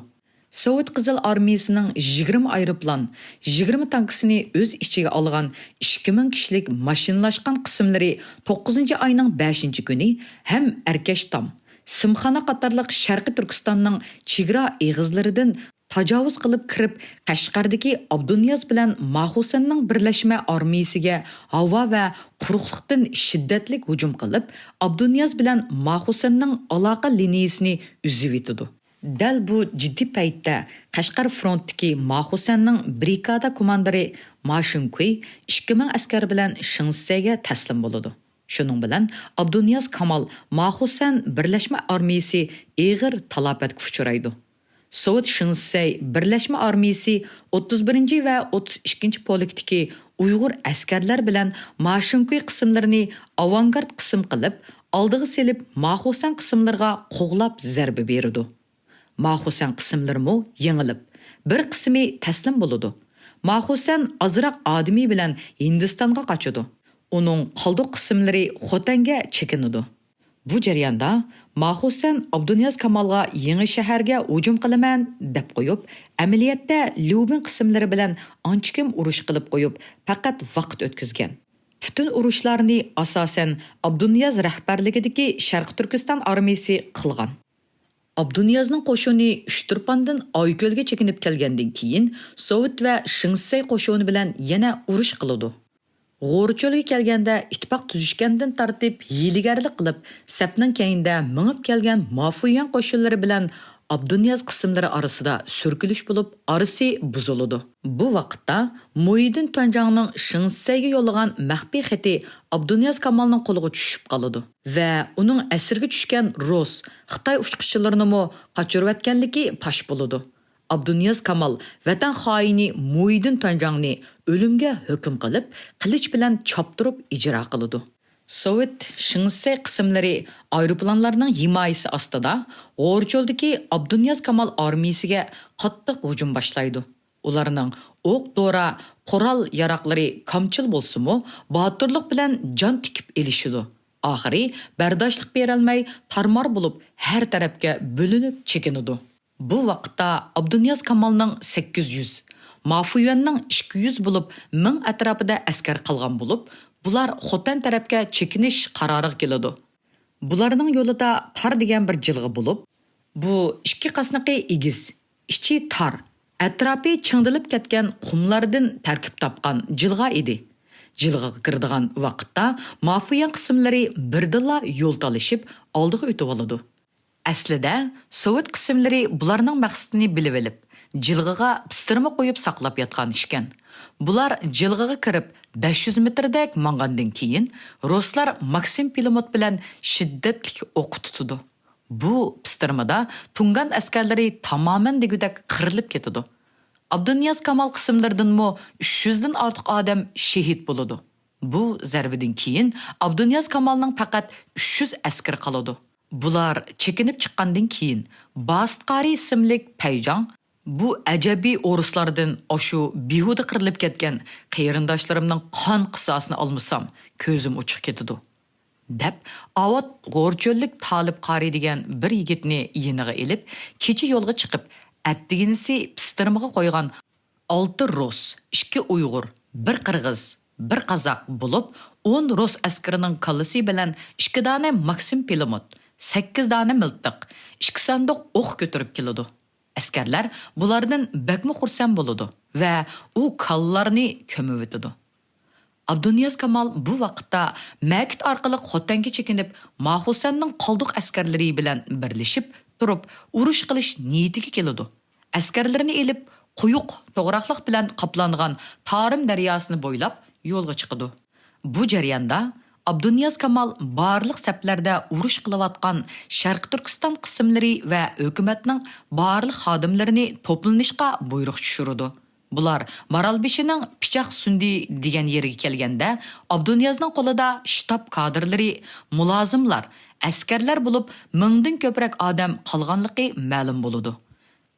سوۋېت قىزىل ئارمىيىسىنىڭ يىگىرمە ئايروپىلان، يىگىرمە تانكىسىنى ئۆز ئىچىگە ئالغان ئىككى مىڭ كىشىلىك ماشىنىلاشقان قىسىملىرى توققۇزىنچى ئاينىڭ بەشىنچى كۈنى ھەم ئەركەشتام، سىمخانا قاتارلىق شەرقىي تۈركىستاننىڭ چېگرا ئېغىزلىرىدىن تاجاۋۇز قىلىپ كىرىپ، قەشقەردىكى ئابدۇنىياز بىلەن ماخۇسەننىڭ بىرلەشمە ئارمىيىسىگە ھاۋا ۋە قۇرۇقلۇقتىن شىددەتلىك ھۇجۇم قىلىپ، ئابدۇنىياز بىلەن ماخۇسەننىڭ ئالاقە لىنىيىسىنى ئۈزۈۋېتىدۇ. دەل بۇ جىددىي پەيتتە قەشقەر فرونتتىكى ماخۇسەننىڭ برىگادا كوماندىرى ما شىنكۇي ئىككى مىڭ ئەسكەر بىلەن شېڭ شىسەيگە تەسلىم بولىدۇ. شۇنىڭ بىلەن ئابدۇنىياز كامال ماخۇسەن بىرلەشمە ئارمىيىسى ئېغىر تالاپەتكە ئۇچرايدۇ. سوۋېت شېڭ شىسەي بىرلەشمە ئارمىيىسى ئوتتۇز بىرىنچى ۋە ئوتتۇز ئىككىنچى پولكتىكى ئۇيغۇر ئەسكەرلەر بىلەن ما شىنكۇي قىسىملىرىنى ئاۋانگارد قىسىم قىلىپ، ئالدىغا سېلىپ، ماخۇسەن قىسىملىرىغا قوغلاپ زەربە بېرىدۇ. ماخۇسەن قىسىملىرىمۇ يېڭىلىپ، بىر قىسمى تەسلىم بولىدۇ. ماخۇسەن ئازراق ئادىمى بىلەن ھىندىستانغا قاچىدۇ. ئۇنىڭ قالدۇق قىسىملىرى خوتەنگە چېكىنىدۇ. بۇ جەرياندا ماخۇسەن ئابدۇنىياز كامالغا يېڭى شەھەرگە ھۇجۇم قىلىمەن دەپ قويۇپ، ئەمەلىيەتتە ليۇبىڭ قىسىملىرى بىلەن ئانچىكىم ئۇرۇش قىلىپ قويۇپ، پەقەت ۋاقىت ئۆتكۈزگەن. پۈتۈن ئۇرۇشلارنى ئاساسەن ئابدۇنىياز رەھبەرلىكىدىكى شەرقىي تۈركىستان ئارمىيىسى قىلغان. ئابدۇنىيازنىڭ قوشۇنى ئۇچتۇرپاندىن ئايكۆلگە چېكىنىپ كەلگەندىن كېيىن، سوۋېت ۋە شېڭ شىسەي قوشۇنى بىلەن يەنە ئۇرۇش قىلىدۇ. غورچۆلگە كەلگەندە ئىتتىپاق تۈزۈشكەندىن تارتىپ ھىيلىگەرلىك قىلىپ، سەپنىڭ كەينىدە مېڭىپ كەلگەن مافۇيۈەن قوشۇنلىرى بىلەن ئابدۇنىياز قىسىملىرى ئارىسىدا سۈركىلىش بولۇپ، ئارىسى بۇزۇلىدۇ. بۇ ۋاقىتتا مۇھىدىن تۈەنجاڭنىڭ شېڭ شىسەيگە يوللىغان مەخپىي خېتى ئابدۇنىياز كامالنىڭ قولىغا چۈشۈپ قالىدۇ ۋە ئۇنىڭ ئەسىرگە چۈشكەن رۇس، خىتاي ئۇچقۇچىلىرىنىمۇ قاچۇرۇۋەتكەنلىكى پاش بولىدۇ. ئابدۇنىياز كامال ۋەتەن خائىنى مۇھىدىن تۈەنجاڭنى ئۆلۈمگە ھۆكۈم قىلىپ، قىلىچ بىلەن چاپتۇرۇپ ئىجرا قىلىدۇ. سوۋېت شېڭ شىسەي قىسىملىرى ئايروپىلانلارنىڭ ھىمايىسى ئاستىدا غورچۆلدىكى ئابدۇنىياز كامال ئارمىيىسىگە قاتتىق ھۇجۇم باشلايدۇ. ئۇلارنىڭ ئوق-دورا، قورال-ياراغلىرى كامچىل بولسىمۇ، باتۇرلۇق بىلەن جان تىكىپ ئېلىشىدۇ. ئاخىرى بەرداشلىق بېرەلمەي، تارمار بولۇپ، ھەر تەرەپكە بۆلۈنۈپ چېكىنىدۇ. بۇ ۋاقىتتا ئابدۇنىياز كامالنىڭ سەككىز يۈز، مافۇيۈەننىڭ ئىككى يۈز بولۇپ مىڭ ئەتراپىدا ئەسكەر قالغان بولۇپ، بۇلار خوتەن تەرەپكە چېكىنىش قارارىغا كېلىدۇ. بۇلارنىڭ يولىدا تار دېگەن بىر جىلغا بولۇپ، بۇ ئىككى قاسنىقى ئېگىز، ئىچى تار، ئەتراپى چىڭدىلىپ كەتكەن قۇملاردىن تەركىب تاپقان جىلغا ئىدى. جىلغىغا كىرىدىغان ۋاقىتتا مافۇيۈەن قىسىملىرى بىردىنلا يول تالىشىپ ئالدىغا ئۆتۈۋالىدۇ. ئەسلىدە سوۋېت قىسىملىرى بۇلارنىڭ مەقسىتىنى بىلىۋېلىپ، جىلغىغا پىستىرما قويۇپ ساقلاپ ياتقان ئىكەن. بۇلار جىلغىغا كىرىپ بەش يۈز مېتىردەك ماڭغاندىن كېيىن، رۇسلار ماكسىم پىلىموت بىلەن شىددەتلىك ئوققا تۇتىدۇ. بۇ پىستىرمىدا تۇڭگان ئەسكەرلىرى تامامەن دېگۈدەك قىرىلىپ كېتىدۇ. ئابدۇنىياز كامال قىسىملىرىدىنمۇ ئۈچ يۈزدىن ئارتۇق ئادەم شېھىت بولىدۇ. بۇ زەربىدىن كېيىن ئابدۇنىياز كامالنىڭ پەقەت ئۈچ يۈز ئەسكىرى قالىدۇ. بۇلار چېكىنىپ چىققاندىن كېيىن، باسىت قارى ئىسىملىك پەيجاڭ، بۇ ئەجەبىي ئورۇسلاردىن ئاشۇ بىھۇدە قىرىلىپ كەتكەن قېرىنداشلىرىمنىڭ قان قىساسىنى ئالمىسام، كۆزۈم ئوچۇق كېتىدۇ، دەپ، ئاۋات غورچۆللۈك تالىپ قارى دېگەن بىر يىگىتنى يېنىغا ئېلىپ، كېچە يولغا چىقىپ، ئەتىگىنىسى پىستىرمىغا قويغان ئالتە رۇس، ئىككى ئۇيغۇر، بىر قىرغىز، بىر قازاق بولۇپ، ئون رۇس ئەسكىرىنىڭ كاللىسى بىلەن ئىككى دانە ماكسىم پىلىموت، سەككىز دانە مىلتىق، ئىككى ساندۇق ئوق كۆتۈرۈپ كېلىدۇ. ئەسكەرلەر بۇلاردىن بەكمۇ خۇرسەن بولىدۇ ۋە ئۇ كاللىلارنى كۆمۈۋېتىدۇ. ئابدۇنىياز كامال بۇ ۋاقىتتا مەكىت ئارقىلىق خوتەنگە چېكىنىپ، ماخۇسەننىڭ قالدۇق ئەسكەرلىرى بىلەن بىرلىشىپ تۇرۇپ، ئۇرۇش قىلىش نىيىتىگە كېلىدۇ. ئەسكەرلىرىنى ئېلىپ، قويۇق توغراقلىق بىلەن قاپلانغان تارىم دەرياسىنى بويلاپ يولغا چىقىدۇ. بۇ جەرياندا ئابدۇنىياز كامال بارلىق سەپلەردە ئۇرۇش قىلىۋاتقان شەرقىي تۈركىستان قىسىملىرى ۋە ھۆكۈمەتنىڭ بارلىق خادىملىرىنى توپلىنىشقا بۇيرۇق چۈشۈرىدۇ. بۇلار مارالبېشىنىڭ پىچاق سۈندى دېگەن يېرىگە كەلگەندە، ئابدۇنىيازنىڭ قولىدا شتاب كادىرلىرى، مۇلازىملار، ئەسكەرلەر بولۇپ، مىڭدىن كۆپرەك ئادەم قالغانلىقى مەلۇم بولىدۇ.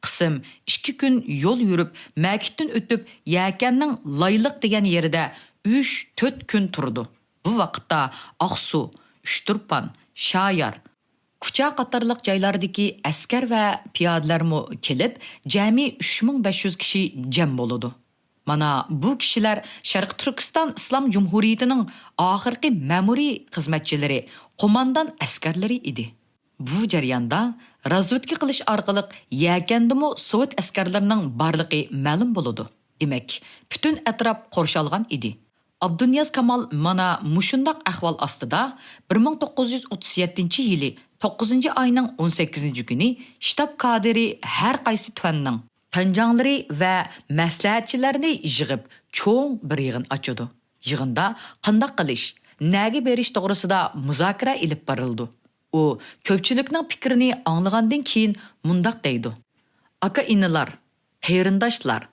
قىسىم ئىككى كۈن يول يۈرۈپ، مەكىتتىن ئۆتۈپ، يەكەننىڭ لايلىق دېگەن يېرىدە ئۈچ، تۆت كۈن تۇرىدۇ. بۇ ۋاقىتتا ئاقسۇ، ئۇچتۇرپان، شايار، كۇچا قاتارلىق جايلاردىكى ئەسكەر ۋە پىيادىلەرمۇ كېلىپ، جەمئىي ئۈچ مىڭ بەش يۈز كىشى جەم بولىدۇ. مانا بۇ كىشىلەر شەرقىي تۈركىستان ئىسلام جۇمھۇرىيىتىنىڭ ئاخىرقى مەمۇرىي خىزمەتچىلىرى، قوماندان ئەسكەرلىرى ئىدى. بۇ جەرياندا رازۋېدكا قىلىش ئارقىلىق يەكەندىمۇ سوۋېت ئەسكەرلىرىنىڭ بارلىقى مەلۇم بولىدۇ. دېمەك، پۈتۈن ئەتراپ قورشالغان ئىدى. ئابدۇنىياز كامال مانا مۇشۇنداق ئەھۋال ئاستىدا بىر مىڭ توققۇز يۈز ئوتتۇز يەتتىنچى يىلى توققۇزىنچى ئاينىڭ ئون سەككىزىنچى كۈنى شتاب كادىرى ھەر قايسى تۈەننىڭ تۈەنجاڭلىرى ۋە مەسلىھەتچىلەرنى يىغىپ، چوڭ بىر يىغىن ئاچىدۇ. يىغىندا قانداق قىلىش، نەگە بېرىش توغرىسىدا مۇزاكىرە ئېلىپ بېرىلىدۇ. ئۇ كۆپچىلىكنىڭ پىكرىنى ئاڭلىغاندىن كېيىن مۇنداق دەيدۇ: ئاكا-ئىنىلار، قېرىنداشلار،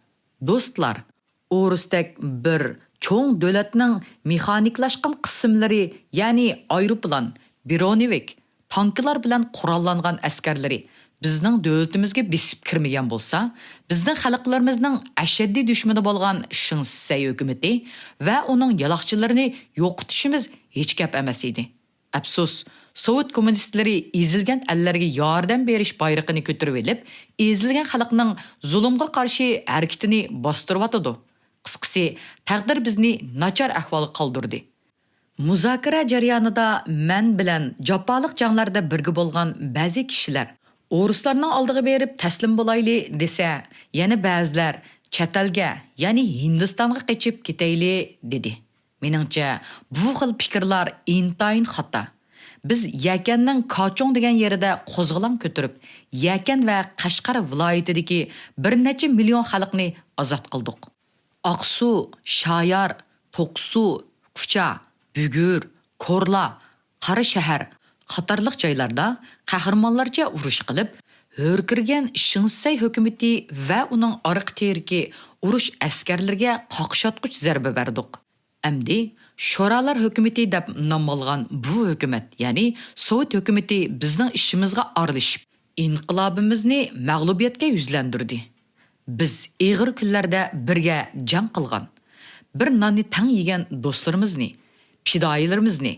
دوستلار، ئورۇستەك بىر چوڭ دۆلەتنىڭ مېخانىكلاشقان قىسىملىرى، يەنى ئايروپىلان، برونېۋىك، تانكىلار بىلەن قوراللانغان ئەسكەرلىرى بىزنىڭ دۆلىتىمىزگە بېسىپ كىرمىگەن بولسا، بىزنىڭ خەلقلىرىمىزنىڭ ئەشەددىي دۈشمىنى بولغان شېڭ شىسەي ھۆكۈمىتى ۋە ئۇنىڭ يالاقچىلىرىنى يوقىتىشىمىز ھېچ گەپ ئەمەس ئىدى. ئەپسۇس، سوۋېت كوممۇنىستلىرى ئېزىلگەن ئەللەرگە ياردەم بېرىش بايرىقىنى كۆتۈرۈۋېلىپ، ئېزىلگەن خەلقنىڭ زۇلۇمغا قارشى ھەرىكىتىنى باستۇرۇۋاتىدۇ. قىسقىسى، تەقدىر بىزنى ناچار ئەھۋالغا قالدۇردى. مۇزاكىرە جەريانىدا مەن بىلەن جاپالىق جەڭلەردە بىرگە بولغان بەزى كىشىلەر، ئورۇسلارنىڭ ئالدىغا بېرىپ تەسلىم بولايلى دېسە، يەنە بەزىلەر چەت ئەلگە، يەنى ھىندىستانغا قېچىپ كېتەيلى دېدى. مېنىڭچە، بۇ خىل پىكىرلار ئىنتايىن خاتا. بىز يەكەننىڭ كاچۇڭ دېگەن يېرىدە قوزغىلاڭ كۆتۈرۈپ، يەكەن ۋە قەشقەر ۋىلايىتىدىكى بىر نەچچە مىليون خەلقنى ئازاد قىلدۇق. ئاقسۇ، شايار، توقسۇ، كۇچا، بۈگۈر، كورلا، قاراشەھەر قاتارلىق جايلاردا قەھرىمانلارچە ئۇرۇش قىلىپ، ھۆركىرىگەن شېڭ شىسەي ھۆكۈمىتى ۋە ئۇنىڭ ئارقا تىرىكى ئۇرۇش ئەسكەرلىرىگە قاقشاتقۇچ زەربە بەردۇق. ئەمدى شورالار ھۆكۈمىتى دەپ نام ئالغان بۇ ھۆكۈمەت، يەنى سوۋېت ھۆكۈمىتى بىزنىڭ ئىشىمىزغا ئارىلىشىپ، ئىنقىلابىمىزنى مەغلۇبىيەتكە يۈزلەندۈردى. بىز ئېغىر كۈنلەردە بىرگە جەڭ قىلغان، بىر ناننى تەڭ يېگەن دوستلىرىمىزنى، پىدائىيلىرىمىزنى،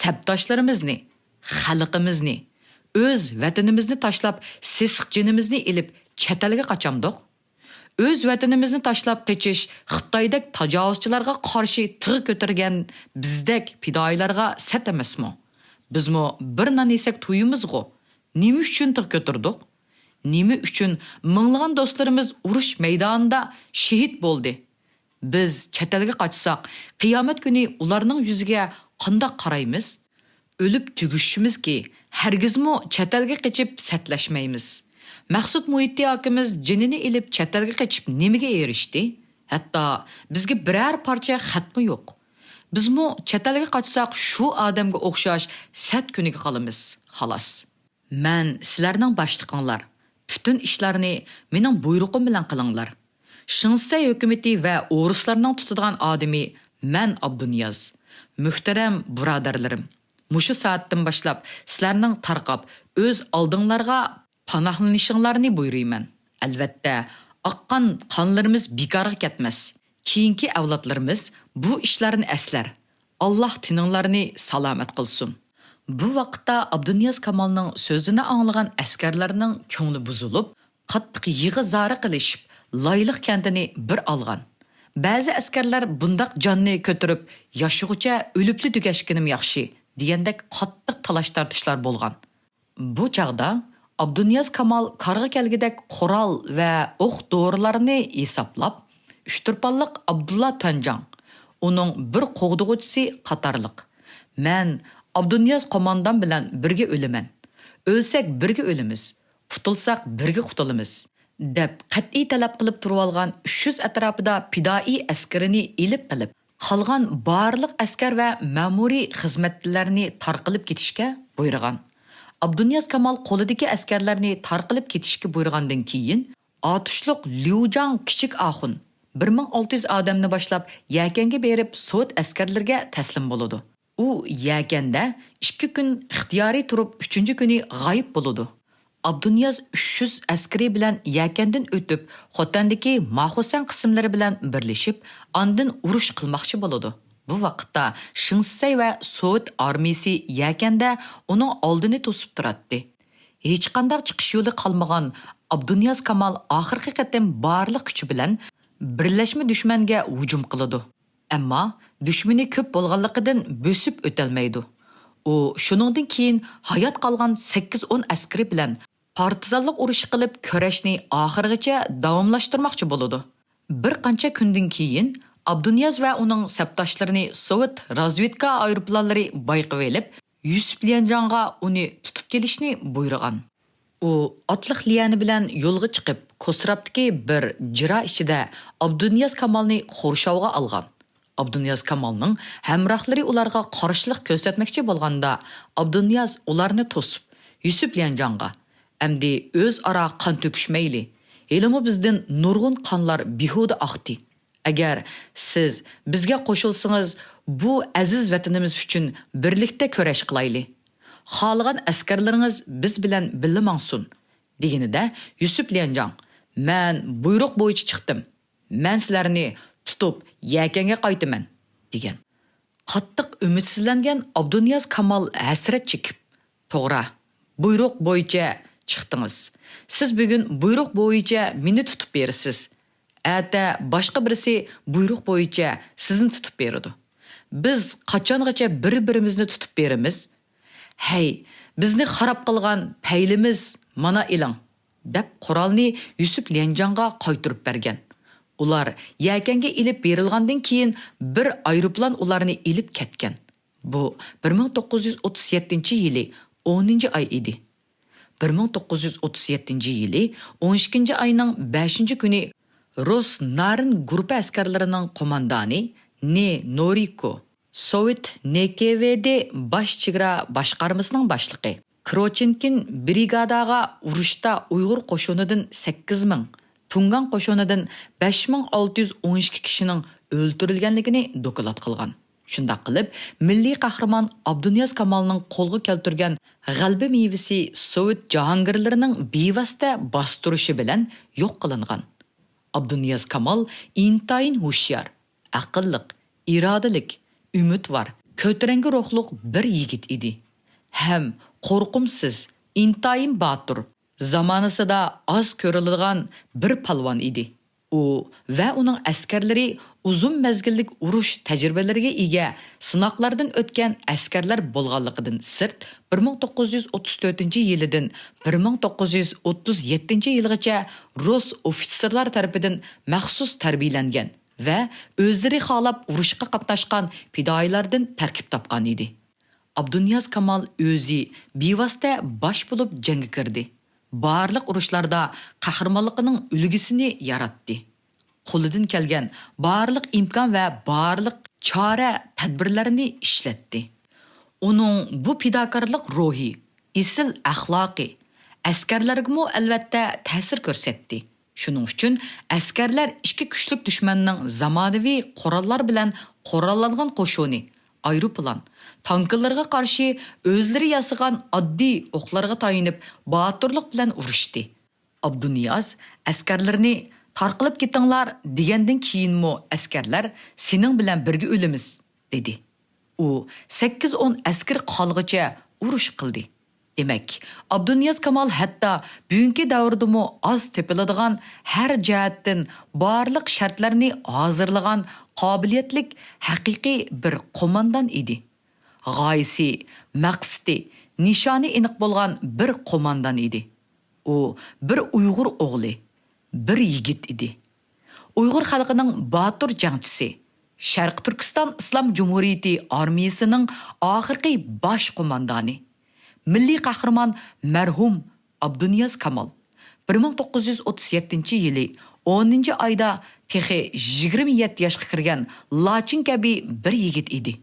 سەپداشلىرىمىزنى، خەلقىمىزنى، ئۆز ۋەتىنىمىزنى تاشلاپ، سېسىق جېنىمىزنى ئېلىپ، چەت ئەلگە قاچامدۇق؟ ئۆز ۋەتىنىمىزنى تاشلاپ قېچىش خىتايدەك تاجاۋۇزچىلارغا قارشى تىغ كۆتۈرگەن بىزدەك پىدائىيلارغا سەت ئەمەسمۇ؟ بىزمۇ بىر نان يېسەك تويىمىزغۇ. نېمە ئۈچۈن تىغ كۆتۈردۇق؟ نېمە ئۈچۈن مىڭلىغان دوستلىرىمىز ئۇرۇش مەيدانىدا شېھىت بولدى؟ بىز چەت ئەلگە قاچساق، قىيامەت كۈنى ئۇلارنىڭ يۈزىگە قانداق قارايمىز؟ ئۆلۈپ تۈگىشىمىزكى، ھەرگىزمۇ چەت ئەلگە قېچىپ سەتلەشمەيمىز. مەخسۇت مۇھىتى ئاكىمىز جېنىنى ئېلىپ چەت ئەلگە قېچىپ نېمىگە ئېرىشتى؟ ھەتتا بىزگە بىرەر پارچە خەتمۇ يوق. بىزمۇ چەت ئەلگە قاچساق، شۇ ئادەمگە ئوخشاش سەت كۈنىگە قالىمىز، خالاس. مەن سىلەرنىڭ باشلىقىڭلار. پۈتۈن ئىشلارنى مېنىڭ بۇيرۇقۇم بىلەن قىلىڭلار. شېڭ شىسەي ھۆكۈمىتى ۋە ئورۇسلارنىڭ تۇتىدىغان ئادىمى مەن، ئابدۇنىياز. مۆھتەرەم بۇرادەرلىرىم، مۇشۇ سائەتتىن باشلاپ سىلەرنىڭ تارقاپ، ئۆز ئالدىڭلارغا پاناھلىنىشىڭلارنى بۇيرۇيمەن. ئەلۋەتتە، ئاققان قانلىرىمىز بىكارغا كەتمەس. كېيىنكى ئەۋلادلىرىمىز بۇ ئىشلارنى ئەسلەر. ئاللاھ تېنىڭلارنى سالامەت قىلسۇن. بۇ ۋاقىتتا ئابدۇنىياز كامالنىڭ سۆزىنى ئاڭلىغان ئەسكەرلەرنىڭ كۆڭلى بۇزۇلۇپ، قاتتىق يىغا-زارا قىلىشىپ، لايلىق كەنتىنى بىر ئالغان. بەزى ئەسكەرلەر بۇنداق جاننى كۆتۈرۈپ، ياشىغۇچە ئۆلۈپلا تۈگەشكىنىم ياخشى، دېگەندەك قاتتىق تالاش-تارتىشلار بولغان. بۇ چاغدا ئابدۇنىياز كامال كارغا كەلگۈدەك قورال ۋە ئوق-دورىلارنى ھېسابلاپ، ئۇچتۇرپانلىق ئابدۇللا تۈەنجاڭ، ئۇنىڭ بىر قوغدىغۇچىسى قاتارلىق، مەن ئابدۇنىياز قوماندان بىلەن بىرگە ئۆلىمەن. ئۆلسەك بىرگە ئۆلىمىز، قۇتۇلساق بىرگە قۇتۇلىمىز، دەپ قەتئىي تەلەپ قىلىپ تۇرۇۋالغان ئۈچ يۈز ئەتراپىدا پىدائىي ئەسكىرىنى ئېلىپ قېلىپ، قالغان بارلىق ئەسكەر ۋە مەمۇرىي خىزمەتچىلەرنى تارقىلىپ كېتىشكە بۇيرۇغان. ئابدۇنىياز كامال قولىدىكى ئەسكەرلەرنى تارقىلىپ كېتىشكە بۇيرۇغاندىن كېيىن، ئاتۇشلۇق ليۇجاڭ كىچىك ئاخۇن بىر مىڭ ئالتە يۈز ئادەمنى باشلاپ، يەكەنگە بېرىپ، سوۋېت ئەسكەرلىرىگە تەسلىم بولىدۇ. ئۇ يەكەندە ئىككى كۈن ئىختىيارىي تۇرۇپ، ئۈچىنچى كۈنى غايىب بولىدۇ. ئابدۇنىياز ئۈچ يۈز ئەسكىرى بىلەن يەكەندىن ئۆتۈپ، خوتەندىكى ماخۇسەن قىسىملىرى بىلەن بىرلىشىپ، ئاندىن ئۇرۇش قىلماقچى بولىدۇ. بۇ ۋاقىتتا شېڭ شىسەي ۋە سوۋېت ئارمىيىسى يەكەندە ئۇنىڭ ئالدىنى توسۇپ تۇراتتى. ھېچقانداق چىقىش يولى قالمىغان ئابدۇنىياز كامال ئاخىرقى قېتىم بارلىق كۈچى بىلەن بىرلەشمە دۈشمەنگە ھۇجۇم قىلىدۇ. ئەمما دۈشمىنى كۆپ بولغانلىقىدىن بۆسۈپ ئۆتەلمەيدۇ. ئۇ شۇنىڭدىن كېيىن ھايات قالغان سەككىز ئون ئەسكىرى بىلەن پارتىزانلىق ئۇرۇشى قىلىپ، كۈرەشنى ئاخىرغىچە داۋاملاشتۇرماقچى بولىدۇ. بىر قانچە كۈندىن كېيىن ئابدۇنىياز ۋە ئۇنىڭ سەپداشلىرىنى سوۋېت رازۋېدكا ئايروپىلانلىرى بايقىۋېلىپ، يۈسۈپ ليەنجاڭغا ئۇنى تۇتۇپ كېلىشنى بۇيرۇغان. ئۇ ئاتلىق ليەنى بىلەن يولغا چىقىپ، كوسراپتىكى بىر جىرا ئىچىدە ئابدۇنىياز كامالنى قورشاۋغا ئالغان. ئابدۇنىياز كامالنىڭ ھەمراھلىرى ئۇلارغا قارشىلىق كۆرسەتمەكچى بولغاندا، ئابدۇنىياز ئۇلارنى توسۇپ، يۈسۈپ ليەنجاڭغا، ئەمدى ئۆزئارا قان تۆكۈشمەيلى. ھېلىمۇ بىزدىن نۇرغۇن قانلار بىھۇدە ئاقتى. ئەگەر سىز بىزگە قوشۇلسىڭىز، بۇ ئەزىز ۋەتىنىمىز ئۈچۈن بىرلىكتە كۈرەش قىلايلى. خالىغان ئەسكەرلىرىڭىز بىز بىلەن بىللە ماڭسۇن. دېگىنىدە، يۈسۈپ ليەنجاڭ، مەن بۇيرۇق بويىچە چىقتىم. مەن سىلەرنى تۇتۇپ يەكەنگە قايتىمەن، دېگەن. قاتتىق ئۈمىدسىزلەنگەن ئابدۇنىياز كامال ھەسرەت چېكىپ، توغرا، بۇيرۇق بويىچە چىقتىڭىز. سىز بۈگۈن بۇيرۇق بويىچە مېنى تۇتۇپ بېرىسىز. ئەتە باشقا بىرسى بۇيرۇق بويىچە سىزنى تۇتۇپ بېرىدۇ. بىز قاچانغىچە بىر-بىرىمىزنى تۇتۇپ بېرىمىز؟ ھەي، بىزنى خاراب قىلغان پەيلىمىز مانا ئېلىڭ، دەپ قورالنى يۈسۈپ ليەنجاڭغا قايتۇرۇپ بەرگەن. ئۇلار يەكەنگە ئېلىپ بېرىلغاندىن كېيىن بىر ئايروپىلان ئۇلارنى ئېلىپ كەتكەن. بۇ بىر مىڭ توققۇز يۈز ئوتتۇز يەتتىنچى يىلى ئونىنچى ئاي ئىدى. بىر مىڭ توققۇز يۈز ئوتتۇز يەتتىنچى يىلى ئون ئىككىنچى ئاينىڭ بەشىنچى كۈنى روس نارىن گۇرۇپپا ئەسكەرلىرىنىڭ قوماندانى نې نورىكو، سوۋېت نې كې ۋې دې باش چېگرا باشقارمىسىنىڭ باشلىقى، كروچېنكىن برىگاداغا ئۇرۇشتا ئۇيغۇر قوشۇنىدىن سەككىز مىڭ، تۇڭگان قوشۇنىدىن بەش مىڭ ئالتە يۈز ئون ئىككى كىشىنىڭ ئۆلتۈرۈلگەنلىكىنى دوكلات قىلغان. شۇنداق قىلىپ، مىللىي قەھرىمان ئابدۇنىياز كامالنىڭ قولغا كەلتۈرگەن غەلىبە مېۋىسى سوۋېت جاھانگىرلىرىنىڭ بىۋاسىتە باستۇرۇشى بىلەن يوق قىلىنغان. ئابدۇنىياز كامال ئىنتايىن ھوشيار، ئەقىللىق، ئىرادىلىك، ئۈمىدۋار، كۆتۈرەڭگۈ روھلۇق بىر يىگىت ئىدى. ھەم قورقۇمسىز، ئىنتايىن باتۇر، زامانىسىدا ئاز كۆرۈلىدىغان بىر پالۋان ئىدى. ئۇ ۋە ئۇنىڭ ئەسكەرلىرى ئۇزۇن مەزگىللىك ئۇرۇش تەجرىبىلىرىگە ئىگە، سىناقلاردىن ئۆتكەن ئەسكەرلەر بولغانلىقىدىن سىرت، بىر مىڭ توققۇز يۈز ئوتتۇز تۆتىنچى يىلىدىن بىر مىڭ توققۇز يۈز ئوتتۇز يەتتىنچى يىلغىچە رۇس ئوفىتسېرلار تەرىپىدىن مەخسۇس تەربىيەلەنگەن ۋە ئۆزلىرى خالاپ ئۇرۇشقا قاتناشقان پىدائىيلاردىن تەركىب تاپقان ئىدى. ئابدۇنىياز كامال ئۆزى بىۋاسىتە باش بولۇپ جەڭگە كىردى. بارلىق ئۇرۇشلاردا قەھرىمانلىقىنىڭ ئۈلگىسىنى ياراتتى. قولىدىن كەلگەن بارلىق ئىمكان ۋە بارلىق چارە تەدبىرلەرنى ئىشلەتتى. ئۇنىڭ بۇ پىداكارلىق روھى، ئېسىل ئەخلاقى ئەسكەرلەرگىمۇ ئەلۋەتتە تەسىر كۆرسەتتى. شۇنىڭ ئۈچۈن ئەسكەرلەر ئىككى كۈچلۈك دۈشمەننىڭ زامانىۋى قوراللار بىلەن قوراللانغان قوشۇنى، ئايروپىلان، تانكىلىرىغا قارشى ئۆزلىرى ياسىغان ئاددىي ئوقلارغا تايىنىپ باتۇرلۇق بىلەن ئۇرۇشتى. ئابدۇنىياز ئەسكەرلىرىنى «تارقىلىپ كېتىڭلار» دېگەندىن كېيىنمۇ ئەسكەرلەر «سېنىڭ بىلەن بىرگە ئۆلىمىز» دېدى. ئۇ سەككىز ئون ئەسكىرى قالغۇچە ئۇرۇش قىلدى. دېمەك، ئابدۇنىياز كامال ھەتتا بۈگۈنكى دەۋردىمۇ ئاز تېپىلىدىغان، ھەر جەھەتتىن بارلىق شەرتلەرنى ھازىرلىغان قابىلىيەتلىك ھەقىقىي بىر قوماندان ئىدى. غايىسى، مەقسىتى، نىشانى ئېنىق بولغان بىر قوماندان ئىدى. ئۇ بىر ئۇيغۇر ئوغلى، بىر يىگىت ئىدى. ئۇيغۇر خەلقىنىڭ باتۇر جەڭچىسى، شەرقىي تۈركىستان ئىسلام جۇمھۇرىيىتى ئارمىيىسىنىڭ ئاخىرقى باش قوماندانى، مىللىي قەھرىمان مەرھۇم ئابدۇنىياز كامال بىر مىڭ توققۇز يۈز ئوتتۇز يەتتىنچى يىلى ئونىنچى ئايدا تېخى يىگىرمە يەتتە ياشقا كىرگەن لاچىن كەبى بىر يىگىت ئىدى.